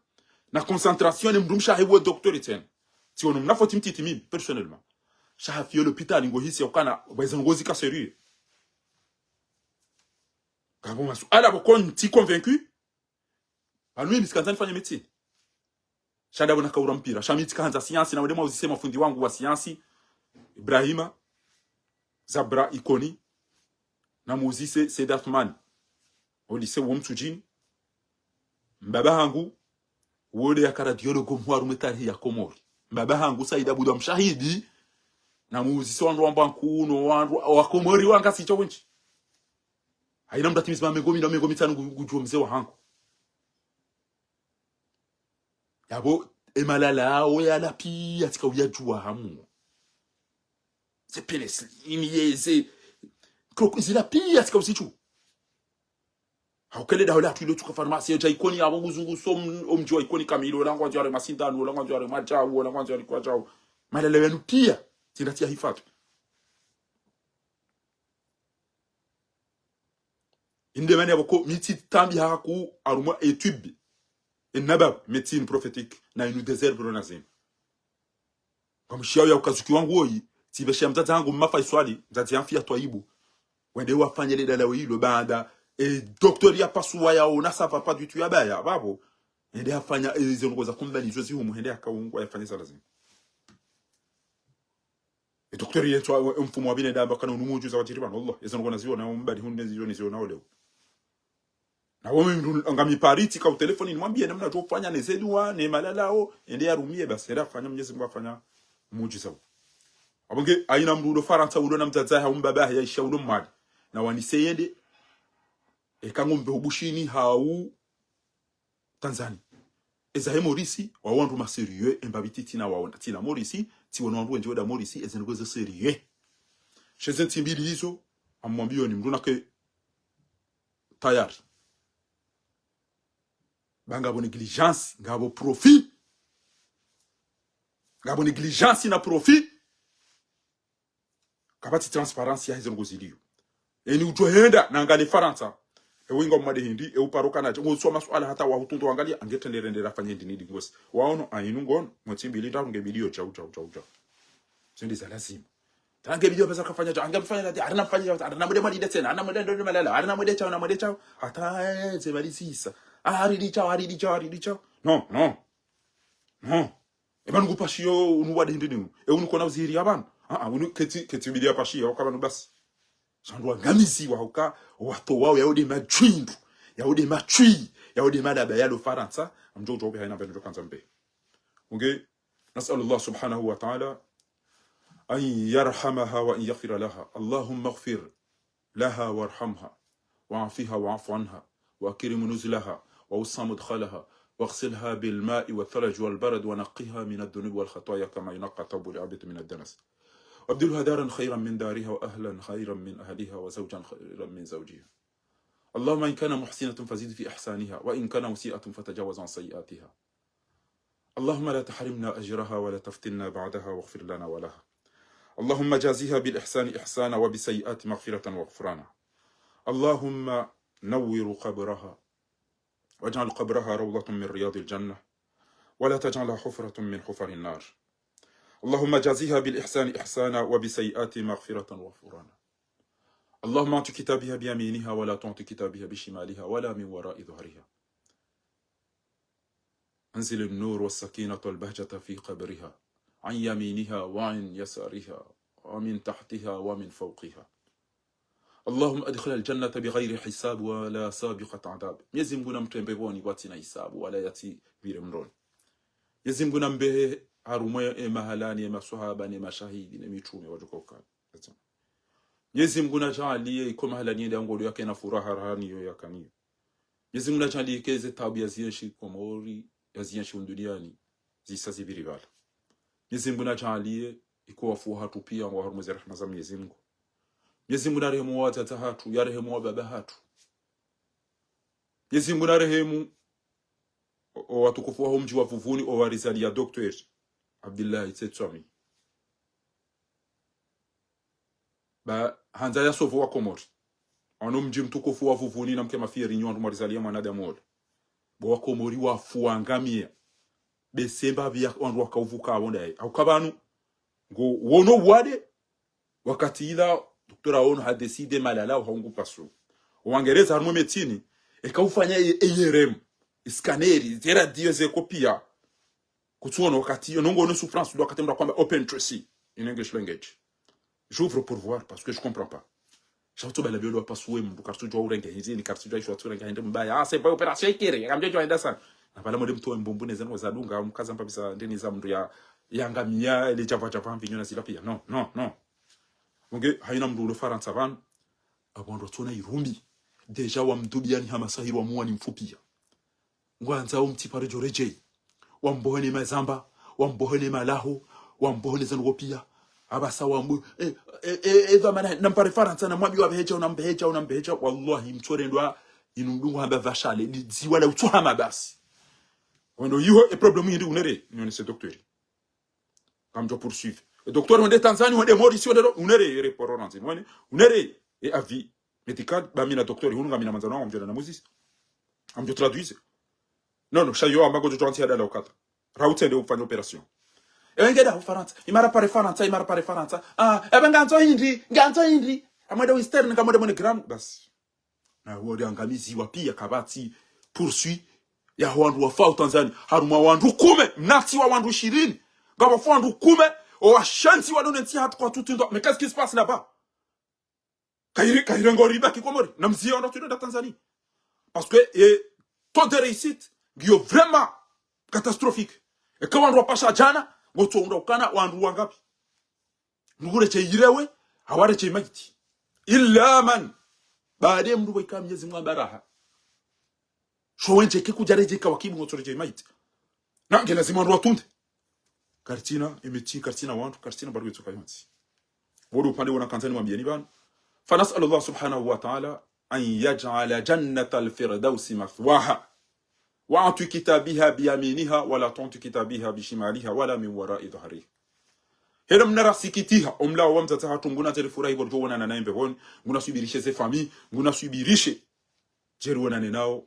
na concentration ne mdrumshe ahewe docteur etienne. Tsiono mna foti mtiti mimi, personnellement. Sha hafiwa o lopitali, ngohisi ya ukana, bweza ngozi ka sérieux. Ngapvo masuala pvoko ntsi convaincu, pvanu mimi tsikandza nifanye médecine. Sha ndapvo nakaura mpira. Sha mi tsikahandza siansi, na wende mwauzise mafundi wangu wa siansi, Ibrahima, Zabra, Ikoni, na muuzise Said Athman. O lycée wo Mtsudjini. Mbaba hangu, wo nde yaka radiologue mhuu harumwe tarehi ya Komori. Mbaba hangu, Said Abdou Mshahidi, na muuzise wandru wamba nkuno, wandru, wa Komori wanga sitso wendji. Haina mndru atimizi ma mengo mina, mengo mitsanu ngu-, ngudjuo mze wa hangu. Yapvo, emalala yao yala pia tsika uyadjuwa hamu. Ze pénicilline, ye ze, kroko, zila pia tsika uzidjuwa. Hauka le daho latru ilo tsuka pharmacie, yadja Ikoni, yapvo nguzunguso m-, omdji wa Ikoni kamili, ola ngwandzo yare masindanu, ola ngwandzo yare madjau, ola ngwandzo yare kwadjau. Malala yanu pia, tsinda tsi ya hifadhwi. Inde mani yapvoko, mi tsitambi haku harumwa étude, e nabawi, médecine prophétique, na inu désert bro na zinu. Kwa mshiyawo ya ukazuki wangu woyi, tsipveshe ya mdzadze hangu mma Faiswali, mdzadze ya mfi ya Twaibu. Wende wafanye le dalawo ilo baada, e docteur ya pasuwa yaona ça va pas du tout ya baya, pvapvo. Ende hafanya, e, ze ndrongo za kumbali izo zihumu, hende hakaungwa yafanye za lazima. E docteur yetswa, e mfumo wa binadamu, kana unu muujiza wadjiri pvanu, wallah. Eze ndrongo naziona, umbali hunu neziona, ziona oleo. Na wo mndru ngami Paris, tsika utelefoni, nimwambie namna tsofanya, ne zeduwa, ne malalao, ende yarumie, basi, ende hafanya, Mwenyezi Mungu hafanya muujiza wo. Apvo nge, haina mndru ulo Farantsa, ulo na mdzadze, hau mbaba, yaisha ulo Mwali. Na wanise yende, eka ngombe ho Bushini, hau Tanzanie. Eza he Maurice, wao wandru ma sérieux, emba bititi na waona. Tsila Maurice, tsiwona wandru wendji wenda Maurice, eze ndrongo ze sérieux. She ze ntsi mbili izo, amwambioni mndru nake tayari. Ba ngapvo négligence, ngapvo profit. Ngapvo négligence na profit. Kapvatsi transparence ya hizo ndrongo zilio. Eni udjo henda, na angalie Farantsa. Ewe inga umade hindri, ewe paro kana, ngo uswa masuala hata wa hutundu angalia, ange tendere ndera fanye ndini di ngosi. Waono, ainu ngono, motsi mbili ndraru nge bidio, chau, chau, chau, chau. Zindi za lazima. Tange bidio pesa kafanya chau, ange fanya chau, arina fanya chau, arina mwende malide tsena, arina mwende ndo malala, arina mwende chau, na mwende chau. Hata, eh, ze mali zisa. Ah, aridi chau, aridi chau, aridi chau. Non, non. Non. E pvanu ngupashiyo unu wade hindri ni unu. E unu kona uziri ya pvanu. Ah, ah, unu ketsi, ketsi bidi ya pashiya, waka pvanu basi. Sha wandru wangamiziwa, waka, watowa wao, yao nde madjwindru, yao nde matswi, yao nde malaba yalo Farantsa, amdjo udjo upe haina pvanu ndo kandza mbe. Unge, نسأل الله سبحانه وتعالى أن يرحمها وأن يغفر لها. اللهم اغفر لها وارحمها وعافها واعف عنها وأكرم نزلها ووسع مدخلها واغسلها بالماء والثلج والبرد ونقها من الذنوب والخطايا كما ينقى الثوب الأبيض من الدنس وأبدلها دارا خيرا من دارها وأهلا خيرا من أهلها وزوجا خيرا من زوجها. اللهم إن كان محسنة فزد في إحسانها وإن كان مسيئة فتجاوز عن سيئاتها. اللهم لا تحرمنا أجرها ولا تفتنا بعدها واغفر لنا ولها. اللهم جازها بالإحسان إحسانا وبالسيئات مغفرة وغفرانا. اللهم نور قبرها واجعل قبرها روضة من رياض الجنة ولا تجعلها حفرة من حفر النار. اللهم جازها بالإحسان إحسانا وبالسيئات مغفرة وغفرانا. اللهم أعط كتابها بيمينها ولا تعط كتابها بشمالها ولا من وراء ظهرها. أنزل النور والسكينة والبهجة في قبرها عن يمينها وعن يسارها ومن تحتها ومن فوقها. اللهم أدخلها الجنة بغير حساب ولا سابقة عذاب. Mwenyezi Mungu namtrie mbepvoni kwatsina hisabu wala yatsi pvire mroni. Mwenyezi Mungu nambehe harumwa e mahalani e maswahaba ne mashahidi ne mitrume wadjoka ukana. Mwenyezi Mungu nadjaaliye iko mahalani yende angodo yake na furaha raha niyo yakaniyo. Mwenyezi Mungu nadjaaliye ike ze taabu yazienshi Komori, yazienshi hunu duniani, zisa zipviri pvala. Mwenyezi Mungu nadjaaliye iko wafu wahatru pia ngwao harumwa ze rehema za Mwenyezi Mungu. Mwenyezi Mungu narehemu wadzadze hatru, yarehemu wababa hatru. Mwenyezi Mungu narehemu o, o watukufu waho mdji wa Vuvuni, o warizaliya Docteur Abdillahi Tsetswami. Ba handza ya sauver wa Komori. Wanu mdji mtukufu wa Vuvuni namke mafieri nyi wandru mwarizaliya mwanadamu ola. Bo wa Komori wafu wangamiya. Be semba pvia wandru wakauvuka apvo ndaye. Hauka pvanu, ngo wono wade, wakati ila, docteur awono ha décider malala, uhaungu pasu. Wangereza harumwa e médecine, eka ufanya e, e IRM, scanner, ze radio, ze écho pia. Kutsuono wakati, yo nongo ono souffrance, ndo wakati mndru akwamba open trachée, in English language. J'ouvre pour voir, parce que je comprends pas. Sha utso bala biolo wapasuwe mndru, karitsudjua urenge hindri, ni karitsudjua isho watsurenge hindri mbaya. Ah, c'est pas opération ikiri, yakamdjua djua hindri sana. Na pvala mwende mtowe mbumbu ne zenu zadunga, mkaza mpapisa ndeni za mndru ya, yangamiya, ele djava djava mvinyo na zila pia. Non, non, non. Onge, haina mndru ulo Farantsa pvanu, apvo wandru watsona irumbi. Déjà wamdubiyani hama sahiri wamuwani mfu pia. Ngwandzao mtsi pare djo redjei. Wambohene mazamba, wambohene malaho, wambohene zandru pia. Apvasa wambo, eh, eh, eh, eh, pvamana, nampare Farantsa, namwambiwa pvehedja, unambehedja, unambehedja. Wallahi, mtsorendwa, inu mdungu hamba pvashale, ni dziwa la utsohama basi. Wendo iho, e problème hindri, unere, nyone se docteur. Ngamdjo poursuivre. E docteur wende Tanzanie, wende Maurice, wende lo, unere, ere poro ranzi, wende, unere, e avis médical, ba mi na docteur, hunu ngamina mandzano wangu mdjona na Moses. Ngamdjo traduire. Non, non, sha yo amba ngodjo twanti hadala ukata. Ra utsende ufanya opération. E wenge da Farantsa, imara pare Farantsa, imara pare Farantsa. Ah, ebe ngandzo hindri, ngandzo hindri. Amwende Western, ngamwende MoneyGram, basi. Na huo ri angamiziwa pia kapvatsi poursuite ya wandru wafao Tanzanie. Harumwa wandru kume, mnatsi wa wandru ishirini. Ngapvo wafao wandru kume, o washenzi wa done ntsi hatru kwa tutu ndo. Mais qu'est-ce qui se passe là-bas? Kairi, kairi ngori baki Komori. Na mziyo ndo tudo da Tanzanie. Parce que, eh, taux de réussite, ngiyo vraiment catastrophique. Eka wandru wapasha djana, ngotso unda ukana wandru wangapi. Mndru kuredjei irewe, hawaredjei maiti. Illa man. Baada mndru weka Mwenyezi Mungu amba raha. Sho wendje ke kudjaredjei ka wakibu ngotsoredjei maiti. Na nge lazima wandru watunde. Karitsina, emiti, karitsina wandru, karitsina baru yetsoka yontsi. Wodo upande wona kandzani mwambiyeni pvanu. فنسأل الله سبحانه وتعالى أن يجعل جنة الفردوس مثواها. وأعط كتابها بيمينها ولا تعط كتابها بشمالها ولا من وراء ظهرها. Hena mna rasikitiha, omlawo wa mdzadze hatru nguna tseri furahi pvo ridjo wonana naye mbepvoni, nguna subirishe ze famille, nguna subirishe. Djeri wonane nao,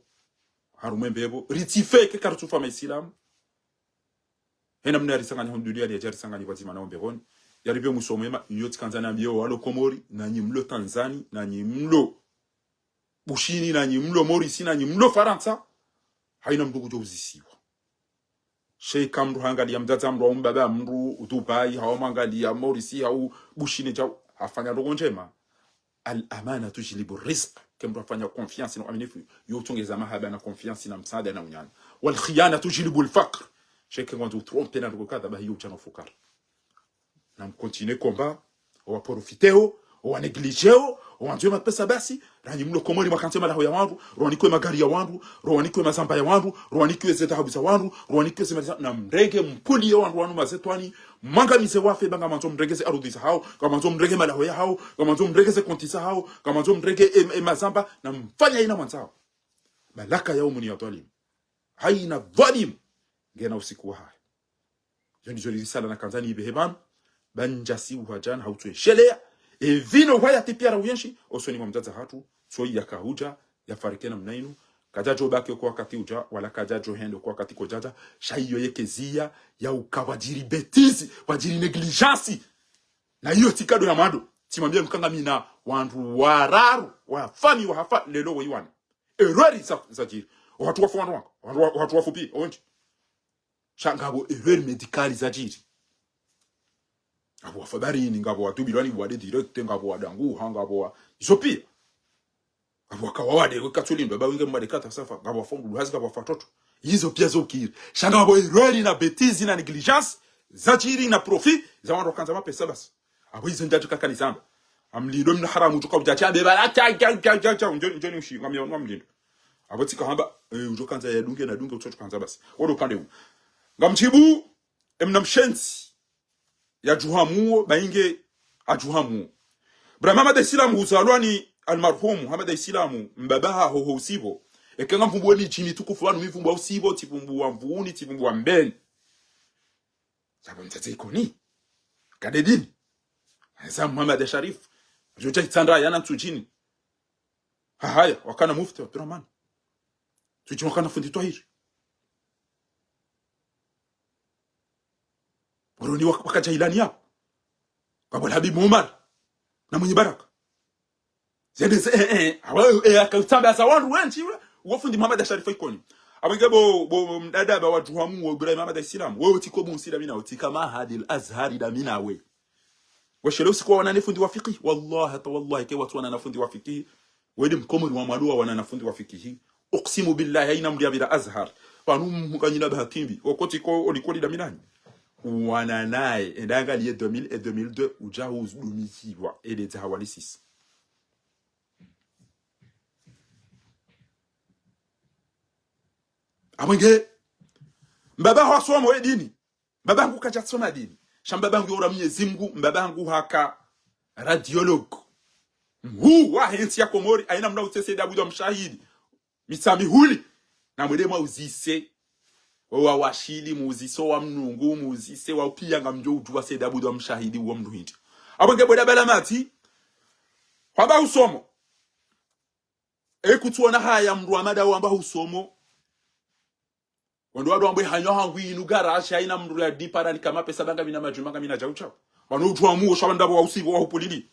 harumwa e mbepvo, ritsife ke karitsufa maisilamu. Hena mna risanganya hunu duniani, yadja risanganya pvwadzima nao mbepvoni. Yaripve mwiso mwema, iyo tsikandza nambiye walo Komori, nanyi mlo Tanzanie, nanyi mlo Bushini, nanyi mlo Maurice, nanyi mlo Farantsa, haina mndru kudjo uzisiwa. Sha eka mndru hangaliya mdzadze mndru au mbaba mndru Dubai, hau mwangaliya Maurice, hau Bushini djau, hafanya ndrongo ndjema. الأمانة تجلب الرزق. Ke mndru hafanya confiance na uaminifu, yo utsongeza mahaba na confiance na msaada na unyanya. والخيانة تجلب الفقر. Sha eka ngwandzo utrompe na ndrongo kadha, bahi yo utsana ufukara. Na mcontinuer combat, owaprofiteo, owanégligeo, owandzwe mapesa basi, ranyi mlo Komori mwakantse malaho ya wandru, rowanikwe magari ya wandru, rowanikwe mazamba ya wandru, rowanikwe ze dhahabu za wandru, rowanikwe ze mali za, na mrenge mpuliye wandru wanu mazetwani, mwangamize wafe, ba ngamwandzo mrenge ze arudhi za hao, ngamwandzo mrenge malaho ya hao, ngamwandzo mrenge ze konti za hao, ngamwandzo mrenge e, e mazamba, na mfanya ina mwandzao. Balaka ya umuni ya dhwalimu. Haina dhwalimu ngena usiku wahahe. Ndizo lirisala nakandza niipvehe pvanu. Ba ndjasi uhadjana hautswe sheleya. E pvinu hwaya tipvia ra uyenshi, osoni mwa mdzadze hatru, tsoyi yaka hudja, yafariki namna inu. Kadjadjo baki oko wakati udja, wala kadjadjo hende oko wakati kodjadja, sha iyo yeke ziya, ya uka wadjiri bêtise, wadjiri négligence. Na iyo tsi kado ya mwando. Tsimwambia mkanga mina wandru wararu, wa fami wahafa, lelo weyi wane. Erreur za, zadjiri. Ohatru wafu wandru wanga, ohatru wa-, ohatru wafu pia, owendji. Sha ngapvo erreur médicale zadjiri. Ngapvo wafa barini, ngapvo wadubilwa ni wade direct, ngapvo wadanguha, ngapvo wa, izo pia. Ngapvo waka wawade, wekatsulindwa, ba wenge mwade kata safa, ngapvo wafa ngulu hazi, ngapvo wafa watoto. Izo pia zo ukiri. Sha ngapvo erreur na bêtise na négligence, zadjiri na profit, za wandru wakandza mapesa basi. Apvo izo ndjadjo kaka nizamba. Amlindo mna haramu, udjoka udja tsi ambe bala, tsa, tsa, tsa, tsa, tsa, ndjo, ndjo ni ushi, ngamia, ngamlindo. Apvo tsika hamba, eh, udjo kandza yadunge, nadunge, utsotso kandza basi. Wodo kande u. Ngamdjibu, emna mshenzi. Yadjuhamuo, ba inge, adjuhamuo. Ibrahim Hamada Isilamu, uzalwa ni almarhumu, Hamada Isilamu, mbaba haho ho usipvo. Eka ngamvumbuwe midjini tukufu wanu mivumbuwa usipvo, tsivumbuwa Mvuni, tsivumbuwa Mbeni. Sha bo mdzadze Ikoni. Kade dini. Eza Muhammad Sharif. Djodja Itsandra yana Ntsudjini. Hahaya, wakana mufti Abdurahman. Ntsudjini wakana fundi Twahiri. Moroni wak-, wakadja Ilani yapvo. Ngapvo Habibu Umar. Na Mwinyi Baraka. Zende ze, eh, eh, awa, eh, aka utsamba za wandru wendji, ula, uwo fundi Muhammad Sharif Ikoni. Apvo nge bo, bo, mdada ba wadjuhamuo Ibrahim Hamada Isilamu. Wewe utsiko bu nsida mina, utsika Mahadi al-Azhari da mina we. Weshele usiku wa wana ne fundi wa fikihi. Wallahi, hata wallahi, ke watsu wana na fundi wa fikihi. Wende Mkomori wa mwalo wa wana na fundi wa fikihi. Uksimu billahi, haina mdru ya bila Azhar. Pvanu mhukanyina bahatimbi. Wakotiko olikoli da minani. Uwana naye, enda angaliye deux mille et deux mille deux, udja huzidumizilwa, ele dza hawalisisi. Apvo nge, mbaba hasomo edini. Mbaba hangu kadja soma dini. Sha mbaba hangu yora Mnyezi Mngu, mbaba hangu haka radiologue. Mhuu wahe ntsi ya Komori, haina mna utse Said Abdou Mshahidi. Mitsamihuli. Na mwende mwauzise. Owa washili, muuzise owa Mnungu, muuzise owa upia ngamdjo udjuwa Said Abdou Mshahidi uwo mndru hindri. Apvo nge bo Dabala Mati. Hwamba usomo. E kutsuona haya mndru wa mada wamba usomo. Wandru wadjo wambe hanyo hangu inu garage, haina mndru ya dipara ni kama pesa banga mina madjuma, banga mina djau djau. Wano udjuwa muo, sha wandru apvo wa usipvo, wa hupulili.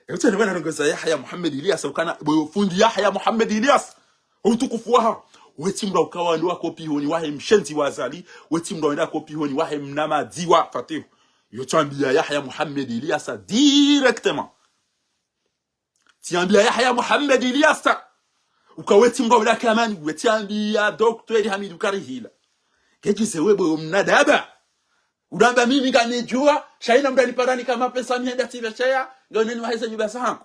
Ewe tsene wena nongeza Yahya Muhammad Ilyas, ukana, bo fundi Yahya Muhammad Ilyas. Utukufu waha. Wetsi mndru ukawa ndo wako pihoni wahe mshenzi wa Azali, wetsi mndru wenda ko pihoni wahe mna madziwa Fatihu. Yo tsambia Yahya Muhammad Ilyas directement. Tsiambia Yahya Muhammad Ilyasa. Uka wetsi mndru wila kamani, wetsi ambia Docteur Hamidou Karihila. Kedjize we bo mnadaba. Udamba mimi nganidjuwa, sha haina mndru anipara ni kama pesa mi henda tsiveshea, ngoneni waheze nyumba zahangu.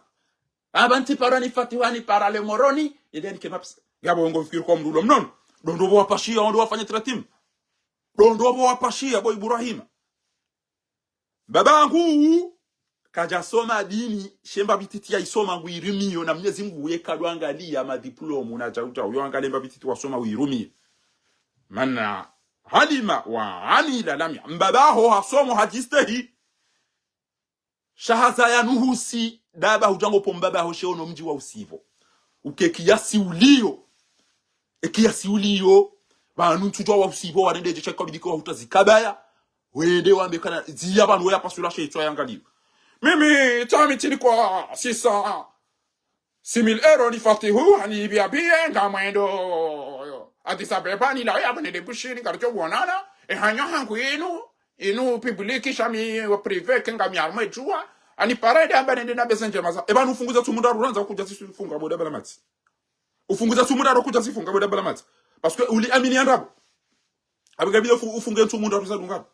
Aba ntsipara ni Fatihu anipara le Moroni, yende nike mapesa. Ngapvo ngo fikiri kwa mndru ulo mnono. Ndo ndo bo wapashia, ndo wafanya tratimu. Ndo ndo bo wapashia, bo Ibrahima. Baba hangu, kadja soma dini, she mba bititi ya isoma ngu irimiyo, na Mnyezi Mngu ye kadjwa angalia ma diplôme na djau djau, yo angalie mba bititi wasoma uirumiyo. Man alima wa amila lam ya-, mbaba ho hasomo hadjistehi. Sha haza ya nuhusi, daba hudjango po mbaba ho she ono mdji wa usipvo. Uke kiasi uliyo. E kiasi uliyo, pvanu ntsudjuwa wa usipvo, warende dje shaka bidiko wa huta zikabaya, wende wambe kana, ziya pvanu weya pasula she itswa yangaliwa. Mimi, tsami tsini kwa six cents, six mille euros ni Fatihu, hani biya biye, ngamwendo Addis Abeba, ni la ya bane de Bushini, ngaricho wonana, e hanyo hangu inu, inu public, sha mi wa privé, ke ngami armé djuwa, ani parade amba nende na beze ndjema za. E pvanu ufunguza tsu mundru arurandza kudja zisu funga bo Dabala Mati. Ufunguza tsu mundru aro kudja zifunga bo Dabala Mati. Parce que uli amini ya ndrabo. Abiga bile ufu-, ufunge tsu mundru aruza dunga.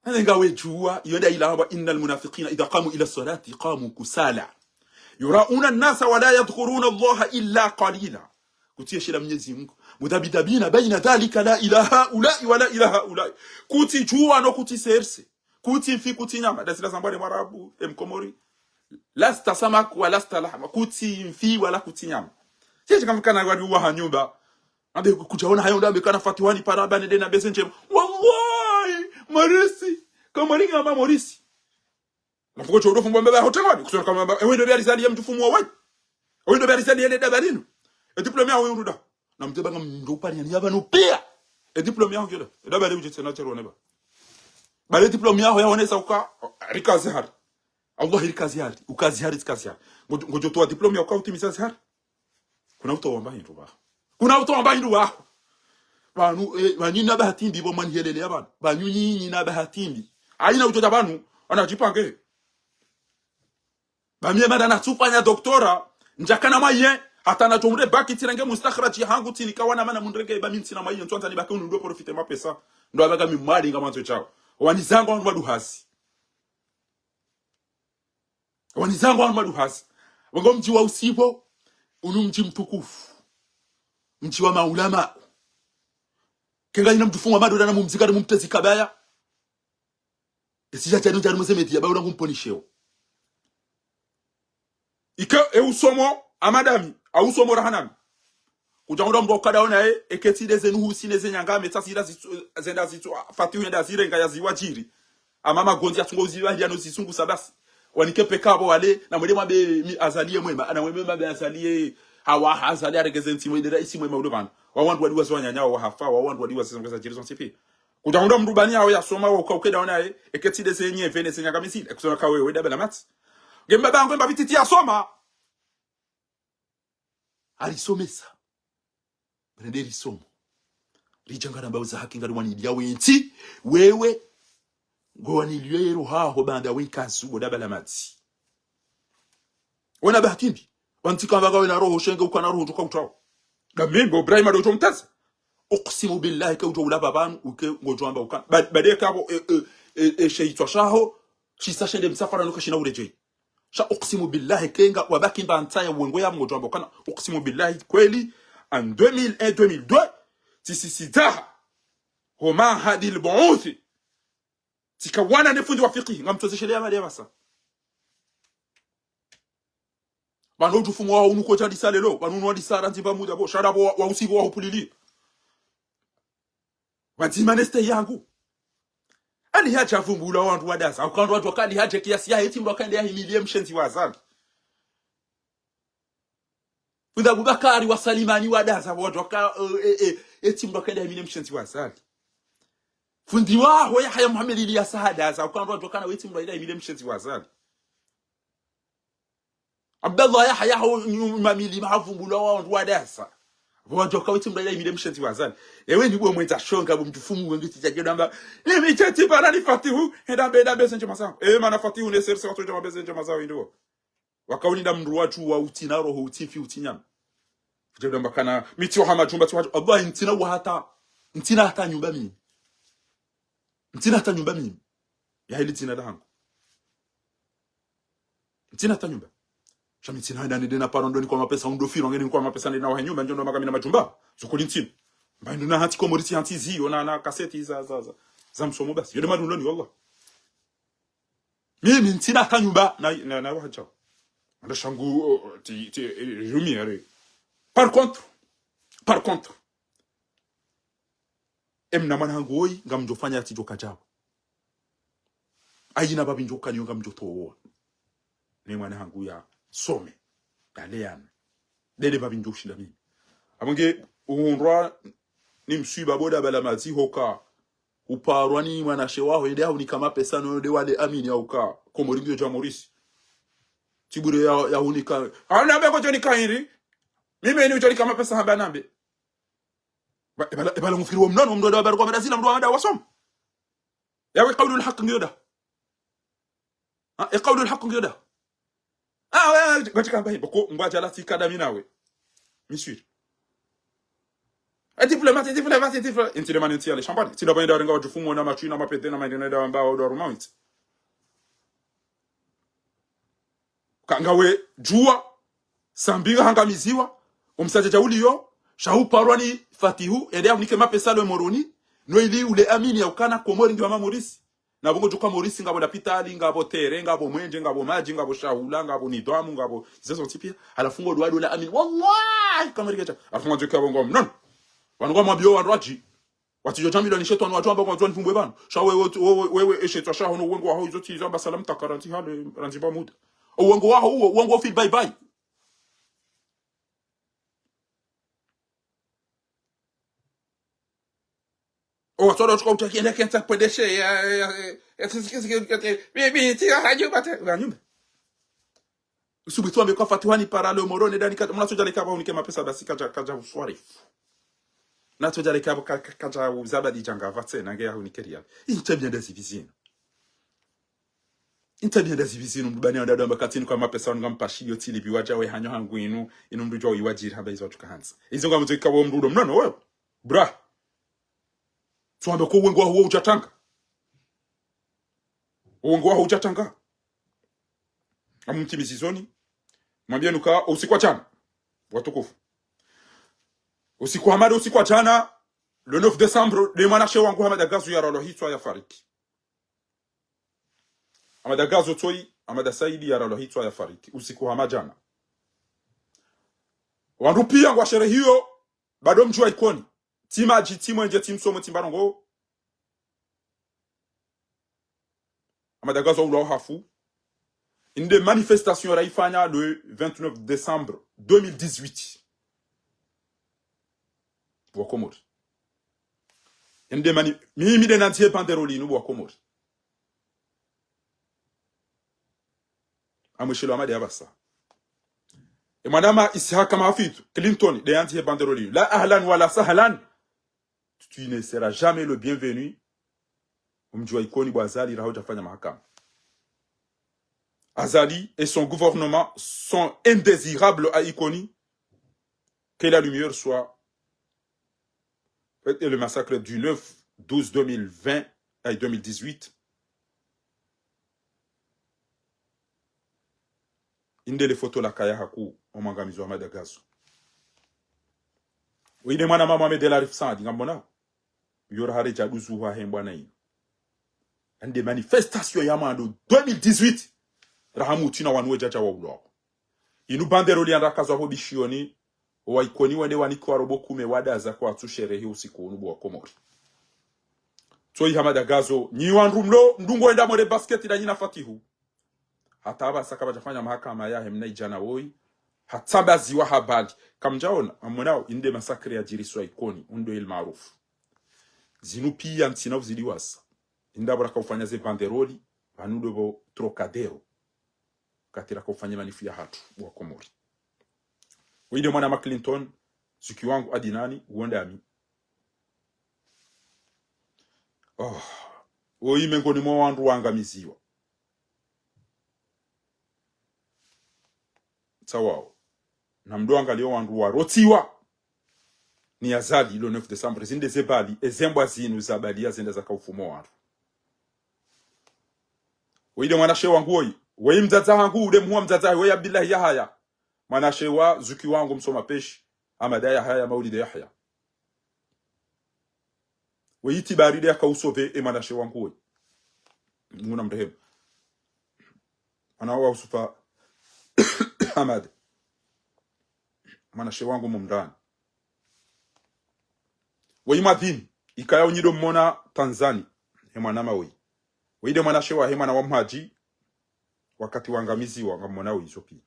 Nane ngawe djuwa, iyo nda ila hamba, إن المنافقين إذا قاموا إلى الصلاة قاموا كسالى يراءون الناس ولا يذكرون الله إلا قليلا. Kutsi yeshela Mnyezi Mngu. مذبذبين بين ذلك لا إلى هؤلاء ولا إلى هؤلاء. Kutsi djuwa no kutsi serse. Kutsi mfi, kutsi nyama. Dasila zambwa ne Mwarabu, e Mkomori. لست سمك ولست لحم. Kutsi mfi wala kutsi nyama. Sisi kamfikana wadi uwa ha nyumba. Ambe kudjaona hayo ndo ambe kana Fatihu hani paraba nende na beze ndjema. Wallahi, Maurice. Komori ngamba Maurice. Nafuko chodo fumba mbaba hoteloni. Kusona kamba mbaba. Ewe ndo bia rizali ya mtufumu wa wai. Ewe ndo bia rizali ya le daba linu. E diplôme yaho yurudi. Na mteba nga mndo upari yani yaba no pia. E diplôme yaho kila. E daba le ujetse na chero neba. Bale diplôme yaho yaonesa uka. Rika Azhar. Allah rika Azhar. Uka Azhar, rika Azhar. Ngojo, ngojo towa diplôme ya uka utimiza Azhar. Kuna utowa mba hindru ba. Kuna utowa mba hindru ba. Pvanu, eh, pvanu nyinyi na bahati mbi bo mwanihelele ya pvanu. Pvanu nyinyi na bahati mbi. Haina utoja pvanu, ana jipange. Ba mie mada na tsufanya doctorat, ndjakana moyen, hata na chomre bac tsirenge mustakhraji hangu tsini kawana mana mundrenge ba mi ntsina moyen, ntswanza ni bac unu ndo profiter mapesa. Ndo abaga mi mali nga mwandzo chao. Wanizangu wanu maduhazi. Wanizangu wanu maduhazi. Wango mdji wa Usivo, unu mdji mtukufu. Mdji wa maulama. Kenga ina mtufumu wa madoda na mumzika na mumtezi kabaya. Esija chanu chanu mwese media, ba ula ngumponisheo. Ike, e usomo, amadami, a usomo rahanami. Kuja ngunda mndru ukada ona e, eketsi de zenu husi ne zenyanga, metsa zira zitsu, zenda zitsu, Fatihu yenda zirenga ya ziwajiri. Ama magonzi ya tsungo uziwa hiyano zisungu sabasi. Wanike peka abo wale, na mwede mwabe mi Azali ye mwema, na mwede mwabe Azali ye hawa, Azali aregeze ntsi mwede raisi mwema ulo pvanu. Wa wandru waliwa zo wanyanya, wa hafa, wa wandru waliwa zizongo za jiri zontsi pia. Kuja ngunda mndru bani yaho yasoma, wa uka ukeda ona e, eketsi de zenye, vene zenyanga mizile, ekusona kawe, weda bela matsi. Nge mbaba yangu, mba bititi yasoma. Arisomesa. Bana nde risomo. Rijanga na mbauza haki ngari waniliya wentsi. Wewe. Ngo waniliyo yero haho banda wenkasu bo daba la matsi. Wana bahati mbi. Wantsi kamba ngawe na roho shenge ukana roho toka utao. Ngamimbo Ibrahim ado ujo mtasa. Uksimu billahi ke ujo ulaba pvanu uke ngojo amba ukana. Ba-, bade kabo, e, e, e, e, sheitwa shaho. Shisa shende msafara nuka shina urejei. Sha uksimu billahi kenga wabaki mba ntsaya wengo ya mngojo amba ukana. Uksimu billahi kweli. En deux mille un, deux mille deux. Tsisi sidaha. Homa hadil buuthi. Tsikawana ne fundi wa fikihi. Ngamtozeshele ya mali ya basa. Pvanu utufumu wa unu ko jandisa lelo. Pvanu unu wandisa randzi mba muda bo. Sha da bo wa, wa Usivo wa hupulili. Wadzima neste yangu. Ali haja vumbula wandru wadaza. Ukandru wandru wakali haja kiasi ya eti mndru akaende ya himilie mshenzi wa Azali. Fundi Abubakari wa Salimani wadaza. Wandru waka, e, e, e, eti mndru akaende ya himilie mshenzi wa Azali. Fundi waho Yahaya Muhammad Ilyasa hadaza. Ukandru wandru wakana eti mndru akaende ya himilie mshenzi wa Azali. Abdallah Yahaya ho nyuma milima havumbula wandru wadasa. Pvo wadjoka wetsi mndru ila imile mshenzi wa Azali. Ewe ni bwe mwendza shonga, bwe mtufumu wenge tsi tsa djo damba. Ni mi tsi tsi pvala ni Fatihu, henda mbe, henda mbe ze ndjema zaho. Ewe mana Fatihu ne serse watso djama mbe ze ndjema zaho indro. Wakauni nda mndru watsu wa utsina roho, utsi mfi, utsi nyama. Djo damba kana, mi tsi wa hama djumba tsi watsu. Allah, ntsina wa hata, ntsina hata nyumba mimi. Ntsina hata nyumba mimi. Ya hili dzina lahangu. Ntsina hata nyumba. Sha mi ntsina henda nende na paro ndo nikwa mapesa, undo firo nge nikwa mapesa nende na wahe nyumba, ndjo ndo maka mi na madjumba. Zukuli ntsina. Mba ndo na hantsi Komori tsi hantsi ziyo na, na kaseti za, za, za, za msomo basi. Yo nde madundo ni wallah. Mimi ntsina hata nyumba na, na, na wahe djao. Ndo shangu, o, o, ti, ti, e, rumi, are. Par contre, par contre, emna mwana hangu woyi, ngamdjo fanya yatsi djo kadjao. Ayina babi ndjo kaniyo ngamdjo towa. Ne mwana hangu ya some. Dale yame. Dele babi ndjo ushinda mimi. Abonge uhundrwa ni mswiba bo daba la madzi hoka. Uparwa ni mwanashe waho, yende yahunika mapesa no nde wale amini ya uka. Komori ngiyo dja Maurice. Tibure ya, yahunika. Hana mbe ko djo nika hindri. Mimi ni udjo nika mapesa hamba nambe. Ba, ebala, ebala ngufikiri wa mnono, mndru wa dawa baruka mada zina, mndru wa mada wasoma. Yawe kaulu al-haq ngiyo da. Ha, e kaulu al-haq ngiyo da. Ah, we, we, ngati kamba himbo, ko, ngwa djala tsi kada mi nawe. Mi sûr. E diplomate, e diplomate, e diplomate. Inti de mani inti ya le shambani. Tsi da ba inda renga wadjufumu na matsu na mapete na maindene da wamba wa dwaruma wintsi. Ka ngawe djuwa, Sambi ngahangamiziwa, omsadja dja uliyo, sha uparwa ni Fatihu, ende yahunike mapesa lo Moroni, no ili ule amini ya ukana Komori ngiyo hama Maurice. Na bongo djuka Maurice ngapvo lapitali, ngapvo tere, ngapvo mwenje, ngapvo madji, ngapvo shahula, ngapvo nidhwamu, ngapvo zezo ntsi pia. Halafu ngo dwa dola amini. Wallahi, Komori kedja. Halafu ngo djuka bongo mnono. Wanu ngwa mwambiyo wandru wadji. Katsidjo djamilwa ni shetwani wadjo amba ngwadjo nivumbwe pvanu. Sha wewe, wewe, wewe, eshetwa shaho no uwengo waho izo tsi izo amba salamu taka randzi hale, randzi pvamuda. Uwengo waho uwo, uwengo feel bye bye. Owatsola utuka uta kienda kienda pwendeshe, ya, ya, ya, ya, bibi, ti, ya, hanyumba, te, hanyumba. Usubutu wambe kwa Fatihu ni parale omorone dani, ka, mna tsodja leka pvo unike mapesa basi kadja, kadja uswarifu. Na tsodja leka pvo ka, ka, kadja uzabadi djanga pvatsena, nge ya unike riali. Inta bienda zipvi zinu. Inta bienda zipvi zinu, mdru bani ya ndado amba katsi ni kwa mapesa wanu ngampashilio tsi lipvi wadja we hanyo hangu inu, inu mdru djuwa iwadjiri hamba izo watuka handza. Izo ngamdjo ika wo mdru udo mnono wewe. Bra. Tsuwambe ko uwengo waho uwo udja tanga. Uwengo waho udja tanga. Amumtimizi zoni. Mwambie nuka usiku wa djana. Watukufu. Usiku hamada usiku wa djana, le neuf décembre, nde mwanashe wangu Hamada Gazo yaralwa hitswa yafariki. Hamada Gazo toi, Hamada Saidi yaralwa hitswa yafariki. Usiku hama djana. Wandru pia ngwasherehiyo, bado mdji wa Ikoni. Tsi madji, tsi mwenje, tsi msomo, tsi mbarongo. Hamada Gazo ulawa hafu. Inde manifestation rayifanya le vingt-neuf décembre deux mille dix-huit. Bo wa Komori. Inde mani, mimi nde nandzihe banderole inu bo wa Komori. Amweshelo Hamada ya pvasa. E mwanama Isihaka Mahafitu, Clinton, nde yandzihe banderole inu. La ahlan wala sahlan. Tu ne seras jamais le bienvenu. Omdji wa Ikoni bo Azali raha udja fanya mahakama. Azali et son gouvernement sont indésirables à Ikoni. Que la lumière soit. Et le massacre du neuf douze deux mille vingt et deux mille dix-huit. Inde le foto la kaya haku omwangamizo wa Hamada Gazo. Wide mwanama Mohamed El Arif Saadi, ngamwona. Yora hare djaduzu wa hembwa na inu. Inde manifestation ya mwando deux mille dix-huit. Raha mutsi na wanu wedjadja wa ulawa. Inu banderole yandakaza ho bishioni, owa Ikoni wende wanikiwa robo kume wadaza kwatsu sherehi usiku unu bo wa Komori. Toi Hamada Gazo, nyi wandru mlo, mdru ngo enda more basket na nyina Fatihu. Hata apvasa kapvadja fanya mahakama yahe mna idjana woyi. Hatsambaziwa habari. Kamdjaona, amwonao, inde massacre yadjiriswa Ikoni, undo El Maarufu. Zinu pia ntsina uzidi wasa. Inda pvo raka ufanya ze banderole, pvanu ndo pvo Trocadero. Katira ka ufanye manifu ya hatru wa Komori. Wide mwanama Clinton, zuki wangu Adinani, uwo ndami. Oh, oyi mengoni mwa wandru wangamiziwa. Tsawao. Na mdo angalia wandru warotsiwa. Ni Azali, le neuf décembre, zinde ze bali, ezembwa zinu za bali ya zenda zaka ufumo wandru. Wide mwanashe wangu woyi, woyi mdzadze hangu, ude muhu wa mdzadze, woyi Abdillahi Yahaya. Mwanashe wa zuki wangu msoma peshi, Hamada Yahaya, Maulida Yahaya. Woyi itibaride yaka usove, e mwanashe wangu woyi. Mngu na mrehemu. Mwana wa Usufa Hamada. Mwanashe wangu mumrani. Woyi mwadhini, ikaya unyido mmona Tanzania, he mwanama woyi. Woyi nde mwanashe wahe mwana wa Mhadji, wakati wangamiziwa, ngammonao izo pia.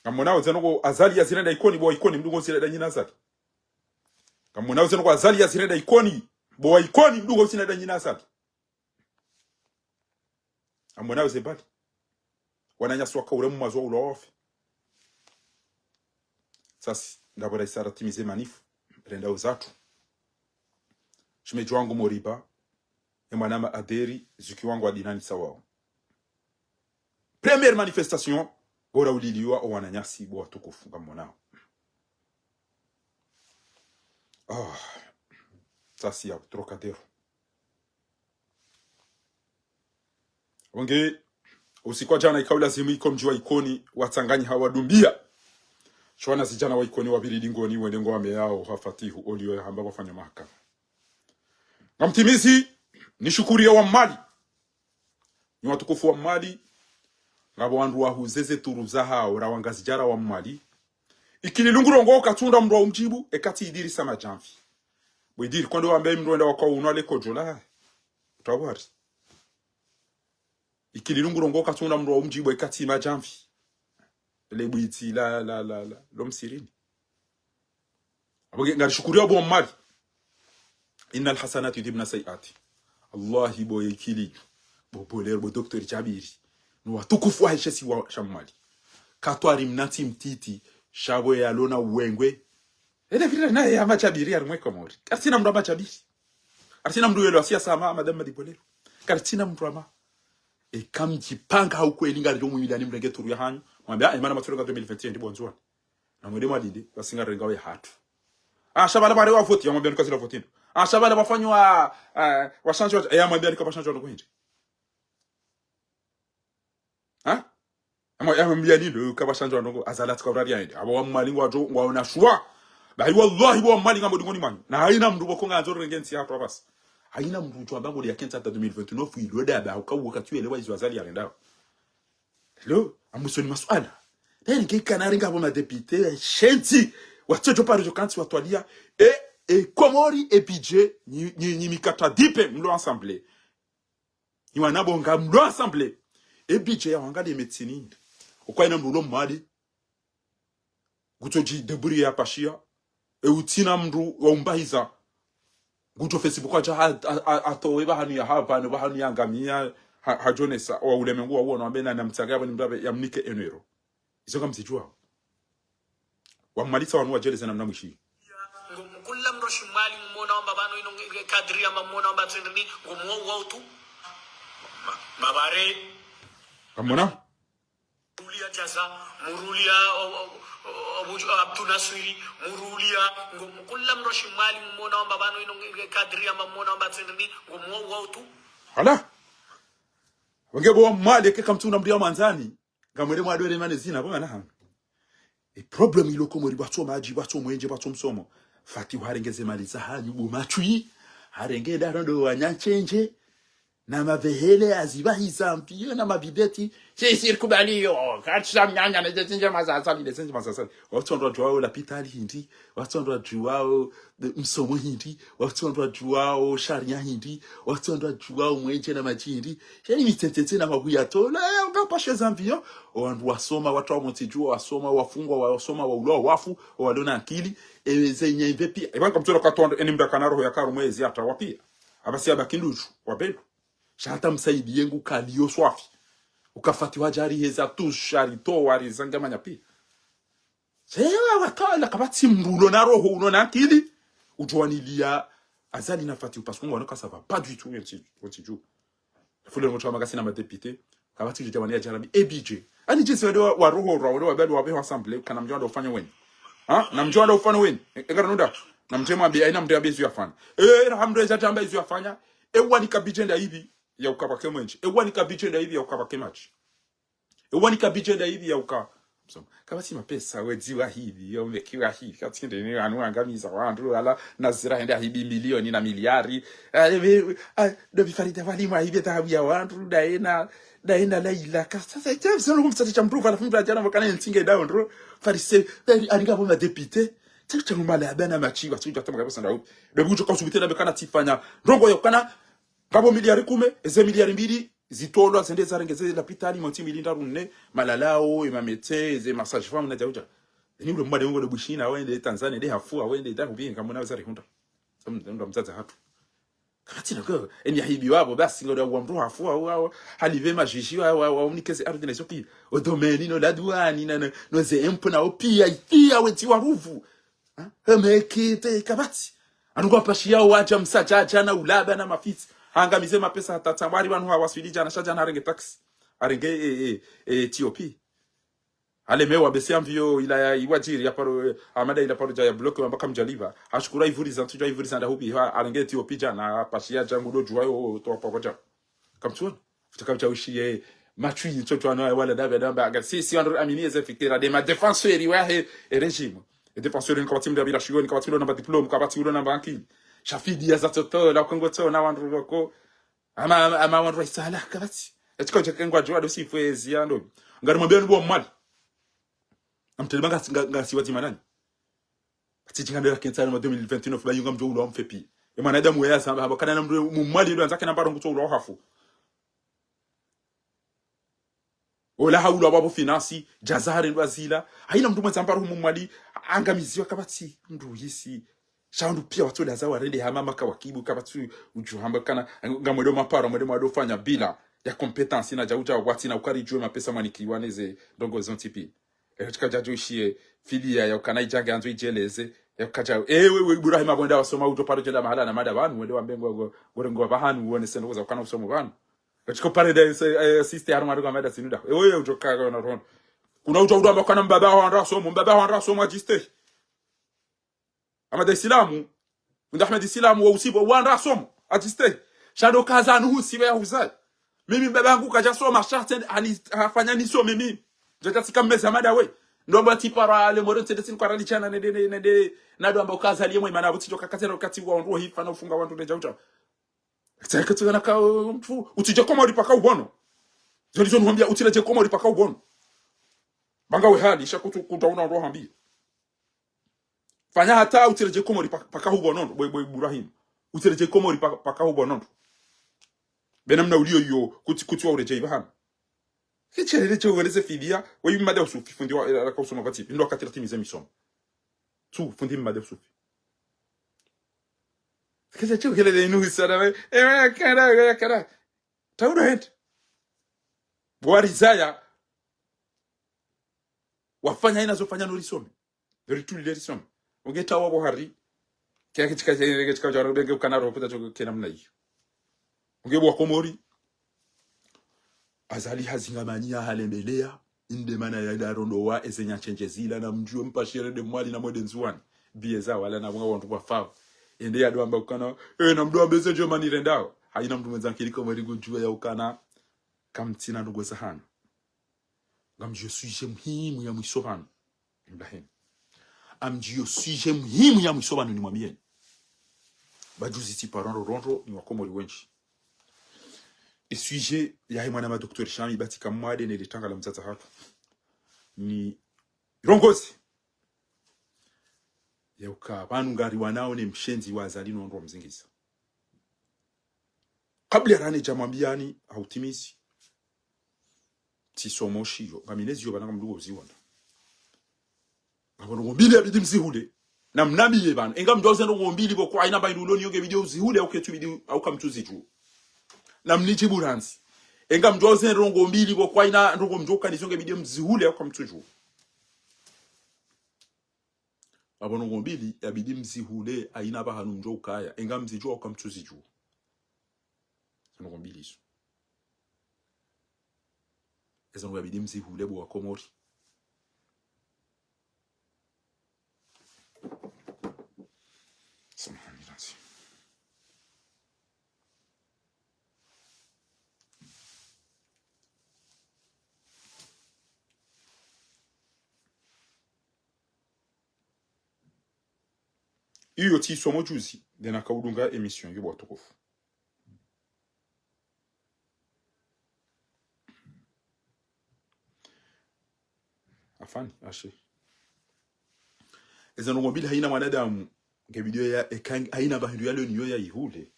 Ngammonao zeno ko Azali yazirenda Ikoni, bo wa Ikoni, mdru ngo zirenda nyina Azali. Ngammonao zeno ko Azali yazirenda Ikoni, bo wa Ikoni, mdru ngo zirenda nyina Azali. Amwonao ze bali. Wananyasi waka ule mumwazo wa ulawa wafe. Sasi, ndapvo raisi aratimize manifu, renda uzatru. Shimedji wangu Moriba, e mwanama Aderi, zuki wangu Adinani tsawao. Première manifestation, bora uliliwa o wananyasi bo watukufu, ngammonao. Ah, sasi ya Trocadero. Wonge, usiku wa jana ikao lazimu iko mdji wa Ikoni watsanganyiha wadumbia. Sho wanazidjana wa Ikoni wapviri dingoni wende ngo wameyao ha Fatihu olio yahamba wafanya mahakama. Ngamtimizi, nishukuriye wa Mwali. Nyi watukufu wa Mwali, ngapvo wandru wahuze ze turu zahao, ra wangazidja ra wa Mwali. Ikililungu rongoa ukatsundra mndru wa umdjibu, eka tsi Idirisa Madjamvi. Bo Idiri, kwande wambe mndru wenda waka unwa le kojo la. Utawari. Ikililungu rongoa ukatsundra mndru wa umdjibu, eka tsi Madjamvi. Le bwitsi la, la, la, la, lo msirini. Apvo nge, ngarishukuriya bo Mmwali. إن الحسنات يذهبن السيئات. Wallahi bo Ikililungu, bo Bolero, bo Docteur Djabiri, no watukufu wahe she isiwa sha Mwali, katwari mnatsi mtiti, sha bo yalona uwengwe. Ele vile naye hama Djabiri harimwa ye Komori. Karitsina mndru hama Djabiri. Karitsina mndru yelo asiya sama, Madame Madi Bolero. Karitsina mndru hama. Eka mdjipanga ha ukweli ngaridjo mwimilani mrenge turu yahanyu. Mwambe, ah, imana maturu ka deux mille vingt et un ndi bo Ndzuwani. Na mwende mwalinde, basi ngarenga we hatru. Ah, sha bala bare wa voti, ya mwambe nuka zila voti ndo. Ah, sha bala wafanywa, ah, washandjwa, ya mwambe nuka washandjwa nuko hindri. Ha? Ama, ya mwambe ni ndo, ka washandjwa nuko, Azali atsika urari ya hindri. Apvo wa Mmwali ngwadjo, ngwaona shuwa. Bahi wallahi bo wa Mmwali ngambo dingoni mwanyu. Na haina mndru boko ngandzo renge ntsi hatru basi. Haina mndru udjo amba ngoli ya kentsa hata deux mille vingt-neuf, ilo daba, uka uka tuelewa izo Azali yarendao. Leo, amusoni masuala. Tayari nge kana ringa bo madéputé, shenzi, watsojo paro jo kantsi watwaliya, e, e, Komori, e budget, ni, ni, ni mikatra dipe, mlo assemblée. Ni wanabonga, mlo assemblée. E budget ya wangaliye metsini. Ukwa ina mndru ulo mwade. Ngutso dji débrouiller ya pashiya. E utsina mndru wa umbahiza. Ngutso Facebook aja ha, ha, ha, hatowe bahanu ya hapvanu, bahanu ya ngamiya, ha, hajonesa, wa ulemengu wa uona, wambe na, na mtsanga ya bani mdrabe, ya mnike un euro. Izo kamzijua. Wa Mmwali tsa wanu wajeleze na mna mwishi. Ngo mkula mroshi Mwali mumona wamba bano ino nge, nge kadri ya mamona wamba tsendri, ngo mwa uwa utu. Ma, mabare. Kamona? Murulia Jaza, murulia, o, o, o, o, Buju-, Abdu Naswiri, murulia, ngo mkula mroshi Mwali mumona wamba bano ino nge, nge kadri ya mamona wamba tsendri, ngo mwa uwa utu. Hala. Wenge bo wa Mmwali ke kamtsuna mndru ya mwandzani. Ngamwele mwadwere mane zina, bo ngana hanga. E problème ilo Komori, bwatso madji, bwatso mwenje, bwatso msomo. Fati harenge ze mali zahanyu bo matswi. Harenge daro ndo wanyanchenje. Na mavehele azibahiza mpiyo na mabideti. Sisi rikubaliyo. Katsha mnyanya na jezi njema za Azali, le zenje ma za Azali. Watsondro djuwao lapitali hindri. Watsondro djuwao, e, msomo hindri. Watsondro djuwao sharia hindri. Watsondro djuwao mwenje na madji hindri. Sheni mitsetsetse na mabuya tola. E, ukapashe zambiyo. O wandru wasoma, watru wa montsi dju, wasoma, wafungwa, wasoma, waulwa, wafu, o walona akili. E, zenye mve piya. E, banga mtsolo katondo, eni mdru kana roho ya karu mwezi hata wapiya. Abasi abaki ndudju, wabelu. Sha hata msaidiye ngu kaliyo swafi. Uka Fati wadja riheza tu sha ritowa rizangamanya piya. Sewa watola kapvatsi mndru ulo na roho ulo na akili. Udjo waniliya Azali na Fati parce que ngwano ka ça va pas du tout, wontsi, wontsi dju. Fule ngo tshama kasina madéputé. Kapvatsi djo djamani ya djarabi. E budget. Ani djinsi wade wa, wa roho, wa, wade wa belu wa beho assemblée, kana mdjo wade ufanya weni. Ha? Na mdjo wade ufanya weni. E, e, ngara nunda. Na mdje mwambe, aina mndru ya bezu ya fanya. E, era hamndru ya djatamba izu ya fanya. E, wanika budget nda hivi ya uka pvake mwenje. E, wanika budget nda hivi ya uka pvake madji. E, wanika budget nda hivi ya uka. Msomo. Kapvatsi mapesa, wedzi wa hivi, ya umeki wa hivi. Katsinde ni wanu wangamiza wandru, wala nazira hende ahibi milioni na miliari. Ah, e, e, ah, ndo bifarida wali mwa hibi tabu ya wandru, daena, daena laila. Ka, sasa, ita, sasa, kumtsati cha mndru, wala fumbi la jana, wakana ntsinge da wandru. Farise, dari, aninga bo madéputé. Tsa, tsa, mala, abana machiwa, tsa, tsa, tsa, tsa, tsa, ndo bujo ka usubite na bekana tsifanya. Ndrongo ya kana, ngapvo miliari kume, eze miliari mbili, zitolwa, zende zarenge, ze lapitali, montsi milinda runne, malalao, e mametse, ze massage femme, na djauja. Ni ule mwade ngo le Bushina, wende Tanzania, nde hafu, wende da hubinga, mwana wazari hundra. Sa mndru mdzadze hatru. Kapvatsi na ko, eni ya hibi wabo, basi ngo wa mndru hafu, wa, wa, halive majuge, wa, wa, wa, unikeze ardhi na isoki. O domaine, no la douane, na, na, no ze impôts na o piya, piya wetsi wa ruvu. Ha? Emeke, te, kapvatsi. Anu kwa pashiya wadja msadjadja na ulaba na mafitsi. Hangamize mapesa hata tsambwari wanu hawaswili djana, sha djana harenge taxi. Harenge, e, e, e, T O P. Hale mewa besi amviyo ila ya iwadjiri ya paro, eh, amada ila paro dja ya bloke wamba kamdjaliva. Hashukura ivuriza, ntsudjua ivuriza nda hubi, ha, alenge Ethiopia djana, pashiya djangu do djuwa yo, to pavo dja. Kamtsuona? Futa kamtsa ushiye, matswi ntsudjua no, wala dabe damba, aga, si, si, andro amini eze fikira, de ma défenseurs wahe, e régime. E défenseurs ni kapvatsi mda bila shiyo, ni kapvatsi ulo namba diplôme, kapvatsi ulo namba akili. Shafidi ya za toto, la kongo tso, na wandru wako, Ama, ama, ama wandru wa isala, kapvatsi. Etsi kaudja kengwa djuwa do sifwe ziya ndo. Ngari mwambiya ni bo Mwali. Namtrende ba ngasi, nga, ngasi wadzima nanyi. Atsi tsinga ndela kentsa na deux mille vingt-neuf, ba yunga mdjo ulwa mfepi. E mwanadamu weya zamba, hamba kana na mdru mumwali ndo andzake na mbaro ngutso ulwa hafu. Ola haulwa wabo finance, djazare ndo azila. Hayina mdru mwendza mbaro mumwali, angamiziwa kapvatsi mdru yisi. Sha wandru piya watsola za warende hama maka wakibu kapvatsi udjo hamba kana, ngamwendo maparo, mwendo mwando fanya bila ya compétence na djauja watsi na ukari djuwe mapesa mwanikiwa neze ndrongo zontsi pi. Eyo tsika djadjo ishiye fidiya ya ukana idjange andzo idjeleze, ya ukaja, ewe, we, Ibrahima, wende wasoma udjo paro djenda mahala na mada pvanu, wende wambe ngo, ngo, ngo, ngo pvahanu, uone sendo za ukana usomo pvanu. Eyo tsika pare de, se, eh, sister, harumwa ruka mada sinuda. Ewe, ewe, udjo kaka na rondo. Kuna udjo udjo amba kana mbaba wandra somo, mbaba wandra somo ajiste. Amada Isilamu, unda Ahmed Isilamu wa usibo, wandra somo, ajiste. Sha ndo kaza nuhu sibe ya huzai. Mimi mbaba yangu kaja soma, sha tende, hani, hafanya nisome mimi. Djadja tsika mmeza mada we. Ndo amba tsi paro ale, more tsende tsini kwa rali chana, nende, nende, nende. Na ndo amba ukaza liye mwe mana, utsidjo kakaze na ukati wa wandru hifa na ufunga wandru ne djauja. Tsaka tsaka na ka, um, tfu, utsidje Komori paka ubono. Zoni zoni hwambia, utsidje Komori paka ubono. Banga we hali, sha kutsu, kutsu una ndo hambia. Fanya hata utsiredje Komori pa, paka hubono ndo, bwe, bwe Ibrahim. Utsiredje Komori pa, paka hubono ndo. Be namna uliyo iyo, kutsi, kutsi wa uredje iba hanu. Ketshelele tshe uweleze fidiya, we mada usufi fundi wa, ela ka usoma pvatsi, ndo wakati ratimize misomo. Tsu, fundi mada usufi. Ketshe tshe uweleze inu hisara we, ewe, kara, ewe, kara. Taudo hende. Bwari zaya, wafanya ina zo fanya no risome. Rituli le risome. Unge tawa bo hari. Kya kitsika, kitsika, kitsika, jaro, benge ukana ro, puta choko kena mna iyo. Unge bo wa Komori. Azali hazingamani ya halembeleya. Inde mana ya ila rondo wa, eze nya chenje zila na mdjuwe mpashire de mwali na mwede Ndzuwani. Biye za wala na mwa wandru wa fawo. Ende ya ndo amba ukana, eh, na mdru ambe ze djo mani rendao. Hayina mdru mwendza nkili Komori ngudjuwe ya ukana. Kamtsina ndrongo za hanu. Ngamdjo sujet muhimu ya mwiso pvanu. Ibrahim. Ngamdjo sujet muhimu ya mwiso pvanu nimwambiyeni. Ba juzi tsi paro ndo rondo ni wa Komori wendji. E sujet yahe mwana ma docteur Shami bati kamwade ne litanga la mtsatsa hatu. Ni rongozi. Ya uka pvanu ngari wanao ne mshenzi wa Azali no ndo mzingiza. Kabla ya rane djamwambiyani, hautimizi. Tsisomo shiyo, ngami ne ziyo pvanu ngamdjo uziwona. Ngapvo ndrongo mbili yabidi mzihule. Na mnambiye pvanu. Enga mdjo uze ndrongo mbili bo kwa hayina mba inu uloni yo nge bidi uzihule, au ketsu bidi, au kamtsu zidjuwa. Na mnidjibu randzi. Enga mdjo uze ndrongo mbili bo kwa hayina ndrongo mdjo ukanizo nge bidi mzihule, au kamtsu djuwa. Ngapvo ndrongo mbili yabidi mzihule, hayina pvahanu mdjo ukaya. Enga mzidjuwa, au kamtsu zidjuwa. Ndrongo mbili izo. Eza ndrongo yabidi mzihule bo wa Komori. Samahani, nasi. Iyo tsisomo juzi, ndena kaudunga émission yo bo watukufu. Afani, ashe. Eza ndrongo mbili hayina mwanadamu, nge bidi ya, eka, hayina mba hindru yalo niyo ya ihule.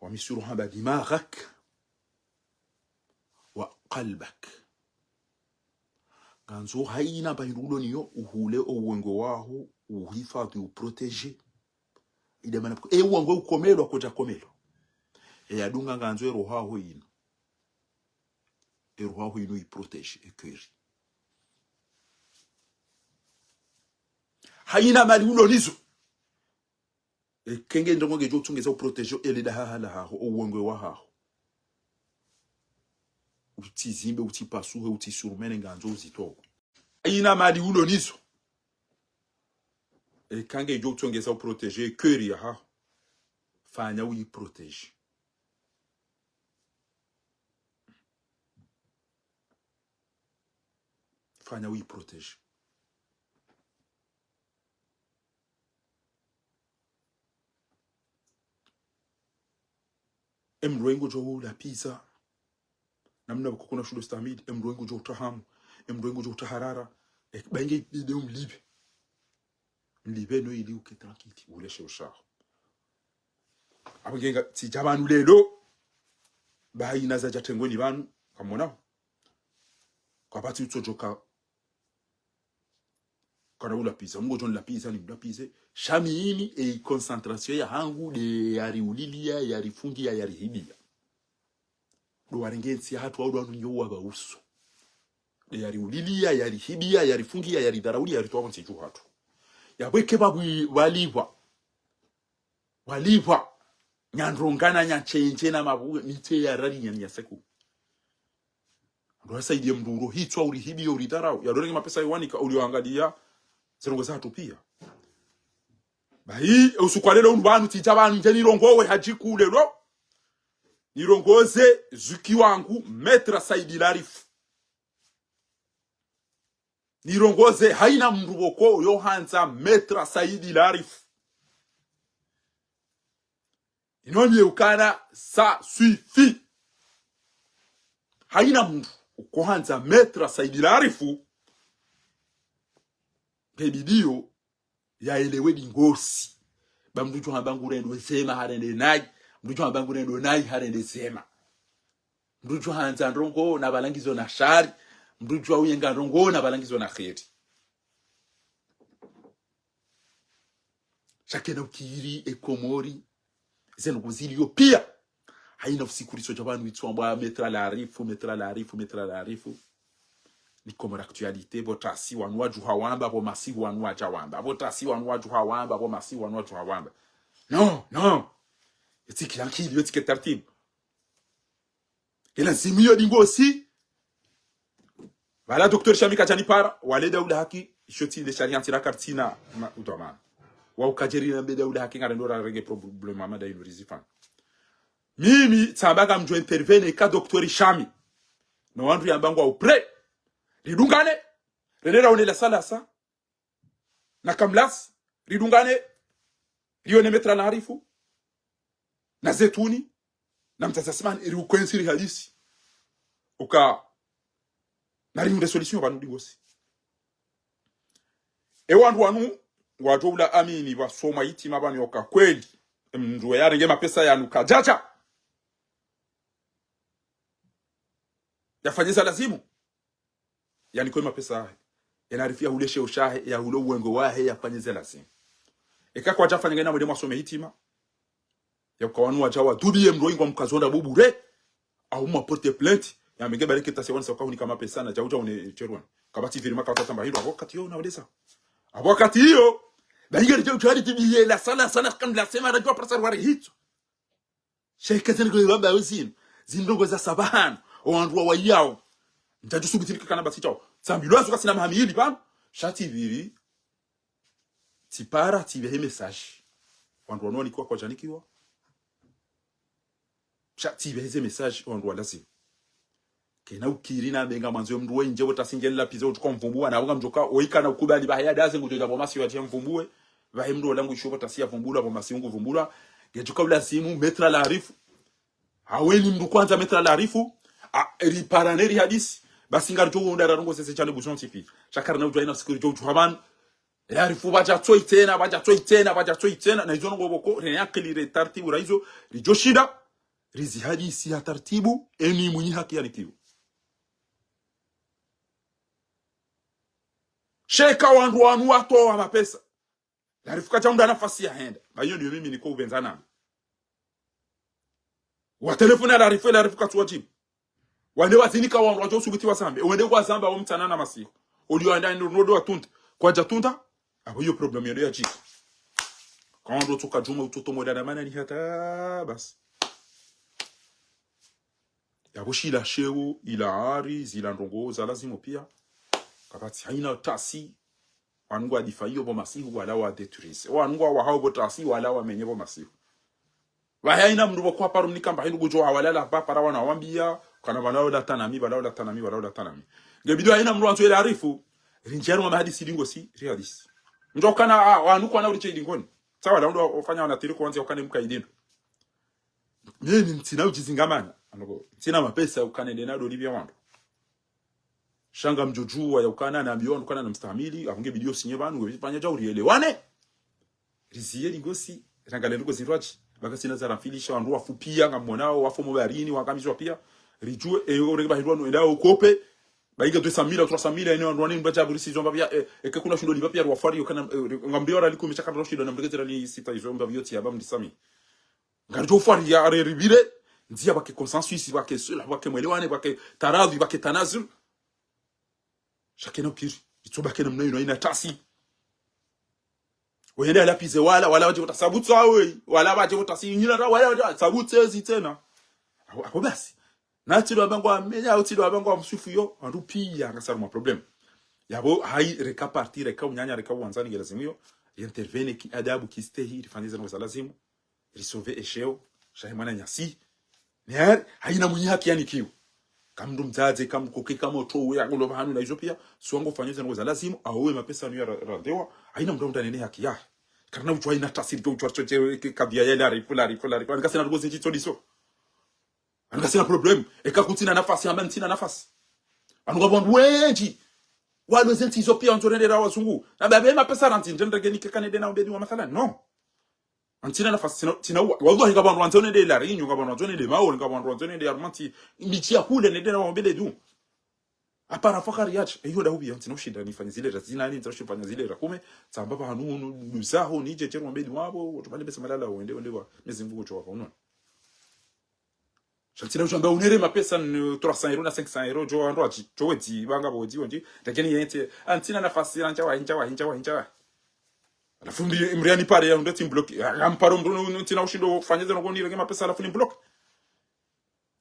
Wa misuru hamba dimaghak wa qalbak. Ngandzo hayina mba hindru ulo niyo uhule o uwengwe waho, uhifadhi, uprotégé. Ida mana, e uwengwe ukomelwa, kotsa komelwa. E yadunga ngandzo e roho yaho yinu. E roho yaho yinu iprotégé, e cœur. Hayina mali ulo nizo. Eka nge ndrongo ngedjo utsongeza uprotégé ele dahaha lahaho, o uwengwe wahaho. Utsizimbe, utsipasuhe, utsisurumene ngandzo uzitowe. Hayina mali ulo nizo. Eka ngedjo utsongeza uprotégé cœur yahaho. Fanya uyiprotégé. Fanya uyiprotégé. Emdru wengu djo ula pizza. Namna pvoko kuna shudo stamili, emdru wengu djo utahamu. Emndru ngudjo utaharara. E, ba nge ide umlipve. Mlipve no ili uke tranquille, uleshe ushaho. Apvo ngenga, tsidja pvanu lelo. Ba hayina zadja tengweni pvanu, kamwonao. Kapvatsi utsodjoka kana ulapviza, mngodjo nilapviza, nimlapvize. Sha mimi, e concentration yahangu, nde yariulilia, yarifungia, yarihibiya. Ndo warenge ntsi yahatru, wao ndo wanu nyo wapva uso. Nde yariulilia, yarihibiya, yarifungia, yaridharaulia, yaritowa pvo ntsi dju hatru. Yapvo eke pvapvi walipvwa. Walipvwa. Nyandrongana, nyanchenje na mapvuwe, mitse ya rari nyani ya seku. Ndo wasaidiye mndru uro hitswa, urihibiye, uridharau. Yadorenge mapesa yawanika, ulioangalia, zirongo zahatru pia. Bahi, e usiku wa lelo unu pvanu, tsidja pvanu, ndje nirongowe hadjiku lelo. Nirongoze, zuki wangu, Maître Saidi Larifou. Nirongoze, hayina mndru pvoko, yo handza, Maître Saidi Larifou. Ino ndiye ukana, ça suffit. Hayina mndru ukohandza Maître Saidi Larifou, nge bidiyo yaelewe dingosi. Ba mndru djo hamba ngurendo zema harende nayi, mndru djo hamba ngurendo nayi harende zema. Mndru djo handza ndrongo na pvalangizo na shari, mndru djo uyenga ndrongo na pvalangizo na kheri. Sha kena ukiri e Komori, zenu kuziliyo pia. Hayina usiku risodja pvanu witsu wambwa Maître Larifou, Maître Larifou, Maître Larifou. Ni Comores Actualité, pvo tasi wanu wadjuha wamba, pvo masihu wanu wadja wamba. Pvo tasi wanu wadjuha wamba, pvo masihu wanu wadjuha wamba. Non, non. Yo tsi kiyankili, yo tsi ke tartibu. Elazimu iyo dingosi. Pvala Docteur Shami kadjanipara, wale Daula Haki, isho tsi nde shariya ntsira kartsina ma-, udhwamana. Wa ukadjeri nambe Daula Haki ngarendo rarenge problème ama dainu rizifanya. Mimi, tsamba ngamdjo intervenir ka Docteur Shami. No wandru yamba ngwa uprêt. Ridungane. Rende raone la salasa. Na Kamlas, ridungane, rione Maître Larifou, na Zetuni, na Mtata Simani, iri ukwensi rihadisi. Uka, na rihundre solution pvanu dingosi. E wandru wanu, wadjo ula amini, wasoma hitima pvanu yoka kweli. Mndru yarenge mapesa yanu kadjadja. Yafanye za lazimu. Yanike mapesa yahe. Ye Larifou yahule sheo shahe, yahule uwengo wahe, yafanye ze lazimu. Eka kwadjafanya ngena mwende mwasome hitima. Yauka wanu wadja wadhubiye mndru ingwa mkazonda bubure. Au mwa porte plainte. Yambe nge baleke tasi wanisa ukahunika mapesa na djaudja une cherwani. Kapvatsi virima kawatsatamba hindru. Apvo wakati iyo naweleza. Apvo wakati iyo. Ba inge ridjau djwari tibiye la sala, sala kamla sema radjwa prasa rwari hitso. Sheka zinu kwe baba wezinu. Zindrongo za sabahanu. O wandru wa wayao. Ndjadju subuti nikakana basi chao. Tsambilwa suka sina mahamili pvanu. Sha tsi pvili. Tsipara, tsipvehe message. Wandru wanu wanikiwa kwadjanikiwa. Sha tsipvehe ze message, wandru wa lazimu. Kena ukiri nambe ngamwandzo mndru we ndje pvo tasi nge nilapvize udjuka mvumbuwa, na wanga mdjoka, oika na ukubali pvahe ya daze ngudjo dja pvo masihu yadje mvumbuwe, pvahe mndru ola ngu isho pvo tasi ya vumbulwa, pvo masihu ngu vumbulwa, ngedjuka ulazimu, Maître Larifou. Haweni mndru kwandza Maître Larifou, a, riparane rihadisi, basi ngaridjo unda rarongo sese chane bushon sifi. Sha karina udjwa ina siku ridjo udjuha pvanu, Larifou pvadja tsoi tsena, pvadja tsoi tsena, pvadja tsoi tsena, na izo ndrongo pvoko, rene akili re tartibu ra izo, ridjo shinda, rizihadisi ha tartibu, eni mwinyi haki yanikiwa. Sheka wandru wanu watowa mapesa. Larifou kadja unda nafasi ya henda. Ba iyo ndiyo mimi niko upvendza nami. Watelefona Larifou, Larifou katsuwadjibu. Wande wazinika wandru wadjo subuti wazambe. Wende kwazamba wo mtsana na masihu. Olio anda ndo nodo watunta. Kwadja tunta. Apvo iyo problème yodo yadjika. Kawandru tsoka djuma utoto moda na mana ni hata basi. Yapvo shila sheo, ila ari, zila ndrongo za lazimu pia. Kapvatsi haina tasi. Wanu ngwa difa iyo pvo masihu wala wa détruise. Wanu ngwa wahao pvo tasi wala wamenye pvo masihu. Pvahe haina mndru pvo kwa paru mnika mba hindru kudjo hawalala pva para wana wambia, kana pvala ola tanami, pvala ola tanami, pvala ola tanami. Nge bidi haina mndru wandzo ele Larifou, rindjia rumwa mahadisi dingosi, rihadisi. Ndjo kana, ah, wanu kwana uliche idingoni. Tsawa la undru wafanya wana tiri kuwanzi wakane mka idindu. Mimi ntsina udjizingamana. Anoko, ntsina mapesa ukane ndena doli pvia wandru. Sha ngamdjodjuwa ya ukana na mbiyo, ukana na mstahamili, apvo nge bidi yo sinye pvanu, we pvanya djau rielewane. Riziye lingosi, rangale ndrongoo zindrwadji. Baka sina za ramfilisha, wandru wafu piya, ngamwonao, wafu mo baharini, waangamizwa piya. Ridjuwe, e, orenge bahindru wanu, enda ukope. Ba inga deux cent mille, trois cent mille, ene wandru wane, mba djabu risi zomba piya, e, eke kuna shindo liba piya, rwafari, yo kana, e, ngambiyo rali kume shaka ndo shindo, na mreke zira li sita izo, mba biyo tiya, ba mdisami. Ngaridjo fari ya are ribire, ndziya pvake consensus, pvake sulh, pvake mwelewane, pvake taradhi, pvake tanazul. Sha kena ukiri, itso bake namna inu, haina tasi. Wende ala pize wala, wala wadje vota sabutsa we, wala wadje vota si nyila ra, wala wadje sabutse zi tsena. Apvo, apvo basi. Na tsi ndo wamba ngwa menya, au tsi ndo wamba ngwa mswifu yo, wandru piya, ngasi harumwa problème. Yapvo, hayi, reka parti, reka unyanya, reka uwandzani, nge lazimu yo, ri intervenir ki adabu, ki stehi, rifanye ze ndrongoo za lazimu, ri sauver esheo shahe mwananyasi. Ne hari, haina mwenye haki yanikiwa. Kamndru mdzadze, kamkoke, kamoto, uya, ulo pvahanu na izo piya, si wangu fanya ze ndrongoo za lazimu, awe mapesa yanu ya ra-, randewa, haina mndru mndru nene haki yahe. Karina udjuwa haina tasi, udjuwa tso tse, ke kadhiya ya la rifu, la rifu, la rifu. Ani kasina ndrongoo zindji tso diso. Ani kasina problème. Eka kutsina nafasi, hamba ntsina nafasi. Anu ngapvo wandru wendji. Walo ze ntsi izo piya wandzo rendera wazungu. Na babe mapesa randzi, ndrendrege nike kane dena ubedi wa mathalan. Non. Antsina nafasi, tsina, tsina wa-, wallahi ngapvo wandru wandzo nende La Réunion, ngapvo wandru wandzo nende Maore, ngapvo wandru wandzo nende harumwa ntsi, midji ya hule nende na wambele du. Apvara fakari yatsi, eyo da hubi, antsina ushinda nifanye zile ra zina, ni ntsina ushinda nifanye zile ra kume, tsamba pvanu, nu, nu, zaho, nidje, tseru wambele wapvo, wotsu bali pesa malala, wende, wende wa, Mwenyezi Mungu kutsu wapvo, unono. Sha ntsina ushamba unere mapesa ni trois cents euros na cinq cents euros, djo wandru wadji, djo wedzi, banga bo wedzi, wondji, lakini yentsi, antsina nafasi, randza wa, hindja wa, hindja wa, hindja wa. Halafu mri-, mri yanipare ya hundre tsi mbloki. Ya, ya mparo mndru nu-, nu-, ntsina ushindo fanya zeno koni renge mapesa halafu nimbloki.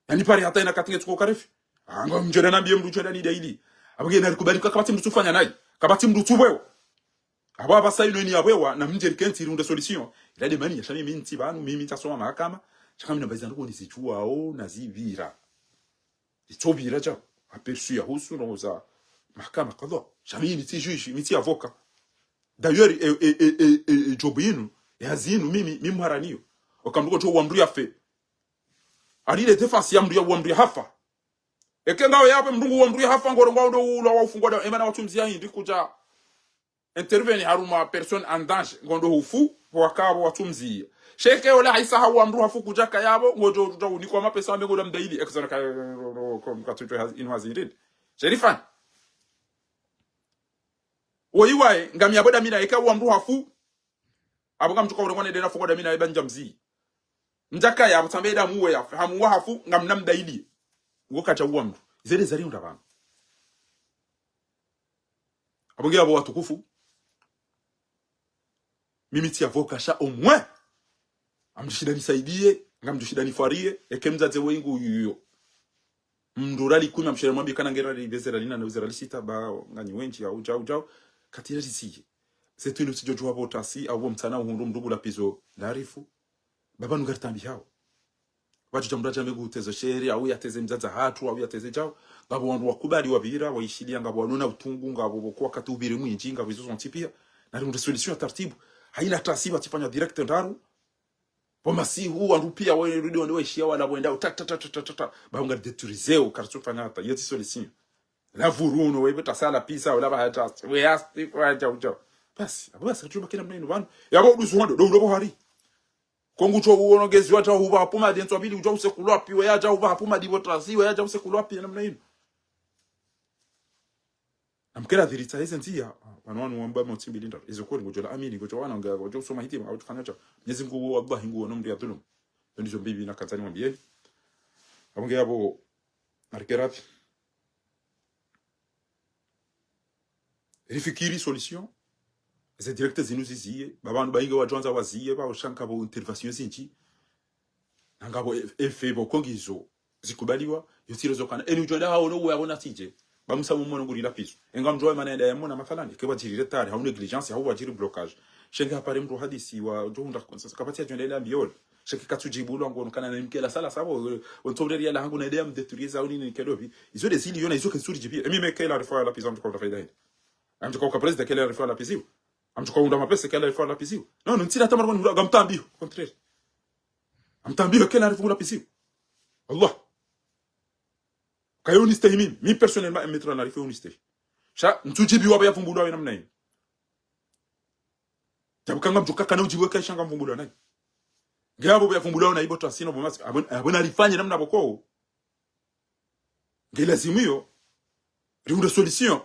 Yanipare hata ina katinge tsuko karefi. Anga mdjweda nambiye mndru djweda ni daili. Apvo nge narikubali ka-, kapvatsi mndru tsufanya nayi. Kapvatsi mndru tsupvewa. Apvo apvasa ino ini yapvewa, na mdje rikentsi rihundre solution. Ila de mani ya sha mimi ntsi pvanu, mimi ntsasoma mahakama. Sha ka mi na bayiza ndrongoo nizidjuwao, nazipvira. Itso pvira djau, aperçu yahusu ndrongoo za mahakama, kadha. Sha mi mi tsi juge, mi tsi avocat. D'ailleurs, e, e, e, e, e, e, job inu, e hazi inu, mimi, mi mharaniyo. Oka mndru kotso wa mndru yafe. Ari le défense ya mndru ya wa mndru yahafa. Eke ngawe yapvo mndru ngu wa mndru yahafa, ngoro ngwao ndo ulwa wa ufungwa da, emana watsumziya hindri kudja intervenir harumwa personne en danger, ngondo hufu, pvo wakapvo watsumziya. Sha eke ola haisa hawa mndru hafu kudjaka yapvo, ngodjo udja unikwa mapesa wambe ngola mdaili, ekuzana ka, ka, ka, ka, ka, inu hazi ndrini. Sherifan. Woyi waye, ngami yapvo damina, eka wa mndru hafu, apvo ngamtsuka ule mwana dena fungwa damina, eba ndjamzi. Mdjaka yapvo, tsambe damu we yafu, hamu wa hafu, ngamna mdaili. Ngo kadja uwa mndru. Ize de zari unda pvanu. Apvo nge yapvo watukufu. Mimi tsi avocat sha au moins. Ngamdjoshinda nisaidiye, ngamdjoshinda nifariye, eke mdzadze wengu yuyo. Mndru rali kume amshere mwambi kana ngera ribezera lina na uzera lisita ba nganyi wendji ya udjau, udjau. Katira risiye. Zetu inu tsidjo djuwa pvo tasi, apvo mtsana uhundru mndru bula pizo larifu. Baba nunga ritambi hao. Wadjo dja mndru adja megu tezo sheri, au yateze mdzadze hatru, au yateze djau. Ngapvo wandru wakubali wapvira, waishiliya, ngapvo wanona utungu, ngapvo pvoko wakati upvire mwindji, ngapvo izo zontsi piya. Nari mndru solution ya taratibu. Haina tasi watsifanya direct ndraru. Pvo masihu, wandru piya, wa rudi wande waishiya, wala wenda, ta, ta, ta. Ba unga détruiseo, karitsufanya hata, iyo tsi solution. La vuruno, webe tasala pisa, wala ba hata, we asti, wa djau, djau. Basi, apvo basi, katsuba kena mna inu pvanu. Yapvo uduzu wando, do ulobo hari. Kongu tso uono gezi wadja hupva hapvo madi, ntsu apvili udja usekulwa pi, we yadja hupva hapvo madi pvo tasi, we yadja usekulwa pi, namna inu. Namkela dhiri tsa eze ndziya, pvanu wanu wamba motsi mbili ndraru. Izo kori ngodjo la amini, ngodjo wana, ngodjo usoma hitima, au tsufanya djau. Mwenyezi Mungu wallahi nguono mndru ya dhulumu. Yo ndizo mbibi na kandzani mwambiyeni. Apvo nge yapvo, narikerafi. Rifikiri solution. Ze direct zinu ziziye. Ba pvanu ba inge wadjo wandza waziye, ba ushanka pvo intervention zindji. Na ngapvo e-, effet pvoko ngizo zikubaliwa, yo tsi rezo kana. Eni udjo nda hao no uwe apvo na tije. Ba musa mumono nguri la pizo. Enga mndru wa mana enda ya mona mathalani. Ke wadjiri retard, hau négligence, hau wadjiri blocage. Sha nge hapvare mndru hadisi wa djo hundra konsa. Kapvatsi ya djo nda ila mbiyo. Sha ke katsudjibu lwa ngono kana na imkela sala sabo, ontsobreri ya la hangu na ide ya mdétruire za unini kedovi. Izo de zili yona, izo ke tsuri djibu. Emi mekela rifo ya la pizo, amtsuka unda faida hende. Amtsuka uka président kela rifo ya la pizo. Amtsuka unda mapesa kela rifo ya la pizo. Non, non, ntsina tamar kwani hura, ngamtambiyo, au contraire. Ngamtambiyo kela rifo la pizo. Allah. Kayo unistehi mimi. Mimi personnellement, Maître Anarife unistehi. Sha, ntsudjibiwa pvo yavumbulwa we namna yinu. Djabu kanga mdjo kakana udjibiwe kaisha ngamvumbulwa nayi. Nge apvo pvo yavumbulwa nayi pvo twasina pvo masi, apvo, apvo narifanye namna pvoko. Nge lazimu iyo, rihundre solution.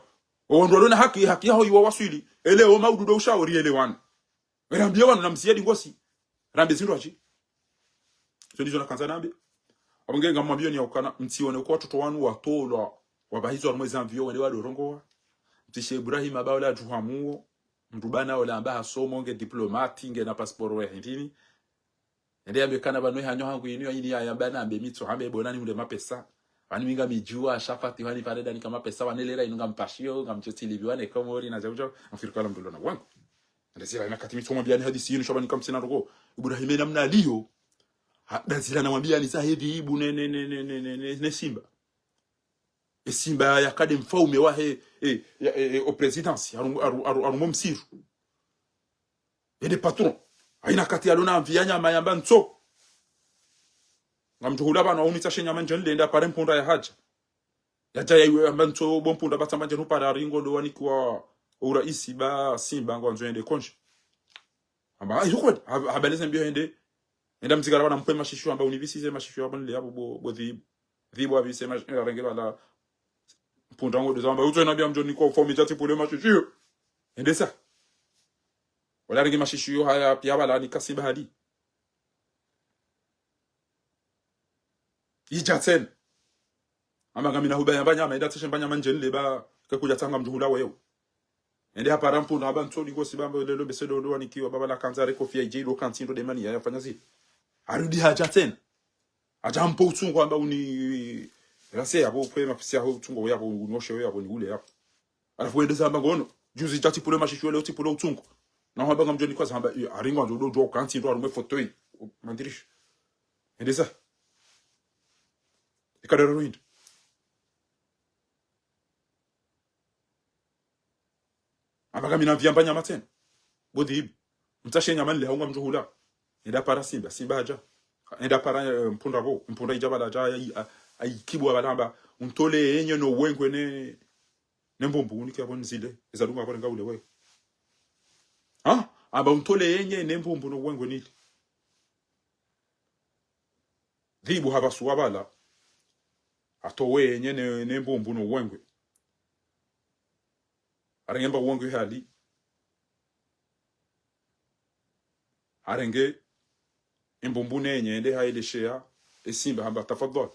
Owandru walona haki, haki yaho iwawaswili. Ele o maududu ushauri ele wanu. Rambiye wanu na mziyadi ngosi. Rambiye zindru ashi. Zo ndizo nakandza nambe. Apvo nge ngamwambiyo ni yaukana, mtsione uko watoto wanu watolwa, wapvahizwa harumwa ezi avion wende wadorongowa. Mtrishe Ibrahim aba ola adjuhamuwo, mdru bana ola amba hasomo, nge diplomate, ngena passeport we hindrini. Ende yambe kana pvanu hanyo hangu inu, ini yayamba nambe mitso, hambe bona nihundre mapesa. Pvani mi ngamidjuwa, shafati, pvani pvale ndanika mapesa, pvani lera inu ngampashiyo, ngamdjo tsiliviwa ne Komori, na djau djau, ngamfikiri kala mdru lona wangu. Ndazila na kati mitso mwambiyani hadisi yinu, sha pvani kamtsina roko. Ibrahim namna aliyo. Ha, ndazila namwambiyani za hedhi ibu ne, ne, ne simba. E simba yakade mfaume wahe, e, ya, e, e, o présidence, aru, aru, aru, aru mo msiru. Ende patron. Haina kati yalona mvi ya nyama yamba ntso. Ngamdjo hula pvanu aunitsa she nyama ndjeni lenda pare mpunda ya hadja. Yadja ya iwe yamba ntso bo mpunda ba tsamba ndjeni upara ringo ndo wanikiwa uraisi ba simba ngwandzo yende konji. Amba, ayi, hukweli, hab-, habalize mbio hende. Enda mzikara pvanu mpve mashishu, amba univisize mashishu yapvo nile yapvo bo, bo dhibu. Dhibu avise mash-, arenge pvala mpunda ngo ndo zamba, utso nambiya mdjo niko fo mi djatsi pvule mashishu yo. Ende sa. Wala arenge mashishu yo haya, piya pvala nika simba hali. Idja tsena. Amba ngamina huba yamba nyama, enda tsishe mba nyama ndjeni leba, kakudja tsanga mdjo hula wewe. Ende hapara mpunda, amba ntso lingo si bamba lelo bese ndo ndo wanikiwa, baba la kandza reko fiya idje ilo kantsi ndo demani ya yafanya zi. Harudi hadja tsena. Hadja mpvo utsungu amba uni, rase yapvo, upve mapesa yapvo, utsungu yapvo, unyoshe yapvo, nihule yapvo. Halafu wende zamba ngono. Juzi djatsi pvule mashishu, leo tsi pvule utsungu. Na hamba ngamdjo nikwaza hamba, iyo, haringa ndo ndo kantsi ndo harumwe foto yi. Mandirisha. Ende sa. Ikadara ruhinda. Amba ngamina mvi yamba nyama tsena. Bo dhibu. Mtsashe nyama nile haunga mdjo hula. Enda para simba, simba hadja. Enda para, eh, mpunda pvo, mpunda idja pvala hadja, ayi, a-, ayi kibu pvala amba, untole yenye no wengwe ne, ne mbumbu, unike yapvo nizile, eza dunga pvo ngaule wewe. Ha? Amba untole yenye ne mbumbu no wengwe nile. Dhibu hapvasuwa pvala. Hatowe yenye ne, ne mbumbu no wengwe. Harenge mba wengwe hali. Harenge embumbu nenye ende haelesheya esimba hamba tafadhali.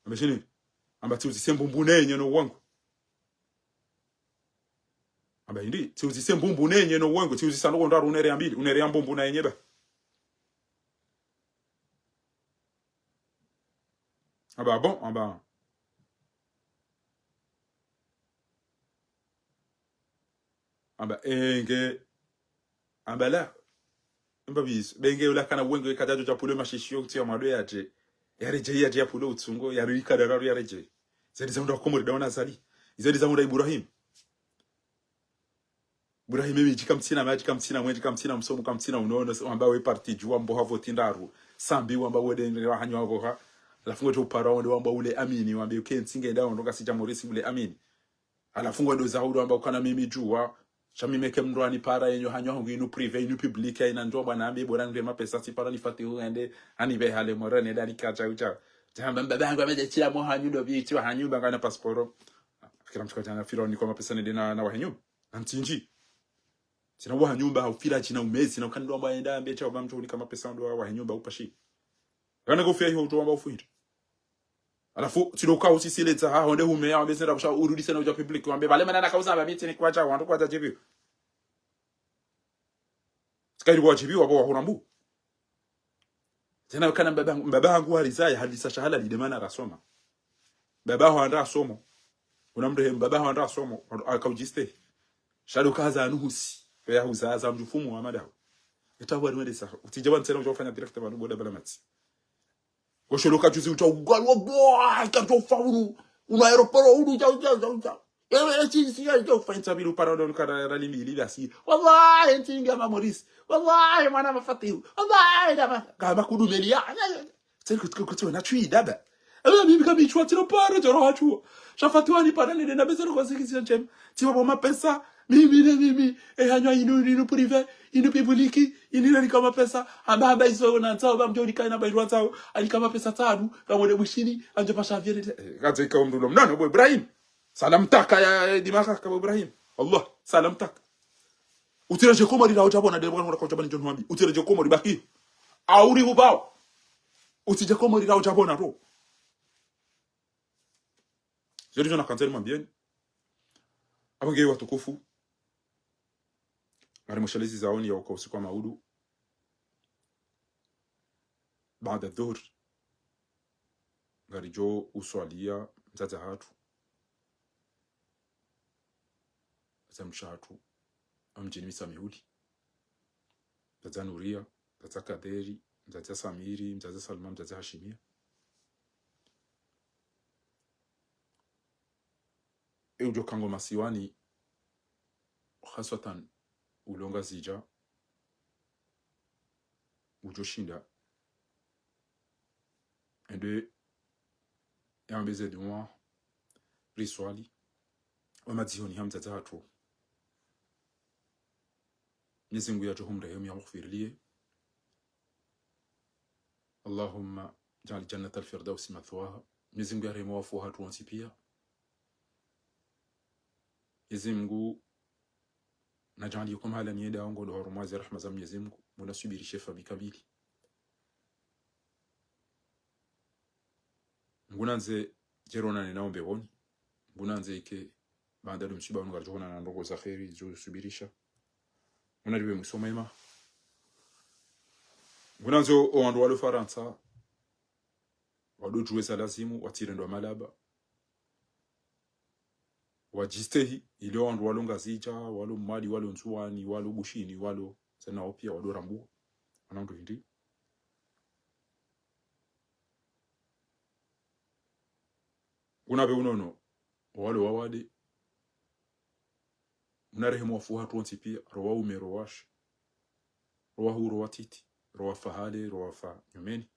Amba shini? Amba tsiuzise mbumbu nenye no wengwe. Amba hindri, tsiuzise mbumbu nenye no wengwe, tsiuzisa no ndraru unereya mbili, unereya mbumbu na yenye ba. Amba bon, amba. Amba enge, amba la. Amba bisu. Benge ula kana wengwe kadjadjo dja pvule mashishiyo kutsi ya mwado yadje. Yaredjeyi yadje ya pvule utsungo, yaru ikadara ru yaredjeyi. Zedi za unda Komori daona zali. Zedi za unda Ibrahim. Ibrahim emi djika mtsina, madji ka mtsina, mwendji ka mtsina, msomo ka mtsina, unono, se wamba we parti djuwa, mboha voti ndraru. Sambi wamba wede nge wahanyu wavoha. Halafu ngwedjo upara wonde wamba ule amini, wambe uke ntsi nge nda wondo ngasi dja Morisi ule amini. Halafu ngwendo za hudu wamba ukana mimi djuwa. Sha mimi ke mndru anipara yenyo hanyu hangu inu privé, inu public, ina ndjo bwana ambe bora nge mapesa tsipara nifati uende, ani be hale mora ne dani kacha ucha. Tamba mbaba hangu amedja tshila mo hanyu ndo bi tsi wahanyu ba ngana pasporo. Kila mdru kadjana fira unikwa mapesa nende na, na wahanyu. Na mtsindji. Tsina wahanyu ba ufira tsina umezi, na ukandwa mba enda ambe tsha wamba mdjo unika mapesa ndo wahanyu ba upashi. Kana kufia hiyo uto wamba ufuhindri. Halafu, tsido uka usisiletsa, ha, honde hume ya, wambe senda kusha urudi sena udja public, wambe, bale mana naka uzamba mitsi ni kwacha, wandru kwacha djibiwa. Tsika ili kwachibiwa, bo wahura mbu. Tsena kana mbaba, mbaba hangu harizaya, halisa shahala lide mana rasoma. Mbaba hwanda asomo. Una mrehemu, mbaba hwanda asomo, akaudjiste. Shado kaza anuhusi, peya huzaza mdjufumu wa madaho. Eta wari wende sa, utsidja wa ntsena udja ufanya direct pvanu boda bala matsi. Kosholo kajuzi uta ugwalwa bwa, ikatofa unu, unu aeroporo unu, jau, jau, jau, jau. Ewe, eti, si, ya, jau, fa, insa bilu para unu kara, rali mili, la, si. Wallahi, enti, inga ma Maurice. Wallahi, mwana mafatihu. Wallahi, dama. Kama kudu meli, ya, ya, ya. Tseri kuti, kuti, kuti, na chui, daba. Ebe mimi kami tsuwa, tsina paro, tsina hatsuwa. Sha Fatiwa ni pana nene na besa no konsekisi ya ntshema. Tsiwa bo mapesa, mimi ne mimi, e hanywa inu, inu privé, inu public, inu nanika mapesa, amba, amba izo na ntsao, ba mdjo nika ina ba izo ntsao, anika mapesa tsanu, kamwone Bushini, andjo pasha avion, eh, kadze ika umdulo mnono, bo Ibrahim. Sala mtaka ya, ya, dimaka, bo Ibrahim. Allah, sala mtaka. Utsire dje Komori la udjabona, de bwana udjabona ndjo nwambi. Utsire dje Komori baki. Auri ubao. Utsire dje Komori la udjabona to. Zeri zona kanzeri mwambieni. Aba nge watukufu. Ngari mweshelezi zaoni ya uka usiku wa maudu. Baada dhuhur. Ngaridjo uswalia mdzadze hatru. Mdzadze mshe hatru. Amdjini Misamihuli. Mdzadze Nuria. Mdzadze Kaderi. Mdzadze Samiri. Mdzadze Salma. Mdzadze Hashimia. E udjo kango masiwani, haswatan ulo Ngazidja, udjo shinda. Ende, yambe ze dua, riswali, wa madzihoni ha mdzadze hatru. Mwenyezi Mungu yadjo humrehemu, yamghufirilie. اللهم اجعل جنة الفردوس مثواها. Mwenyezi Mungu yarehemu wafu hatru wontsi pia. Mwenyezi Mungu, nadjaanli yiko mahala niyenda, ngo ndo harumwa ze rahma za Mwenyezi Mungu, Mungu nasubirishe fa bikamili. Ngunandze djeronane nao mbepvoni. Ngunandze ike baanda ndo msiba wanu ngaridjo onana na ndrongoo za kheri, zo subirisha. Ngunaribe mwiso mwema. Ngunandze o, o wandru walo Farantsa, wado djuwe za lazimu, watsire ndo malaba. Wadjistehi, ile wandru walo Ngazidja, walo Mwali, walo Ndzuwani, walo Bushini, walo zanao pia, wado rambua. Wana ndo hindri. Ngunabe unono, walo wawade. Munarehemu wafu hatru wontsi pia, ro waume, ro washe, ro wahuu, ro watiti, ro wafa hale, ro wafa nyumeni.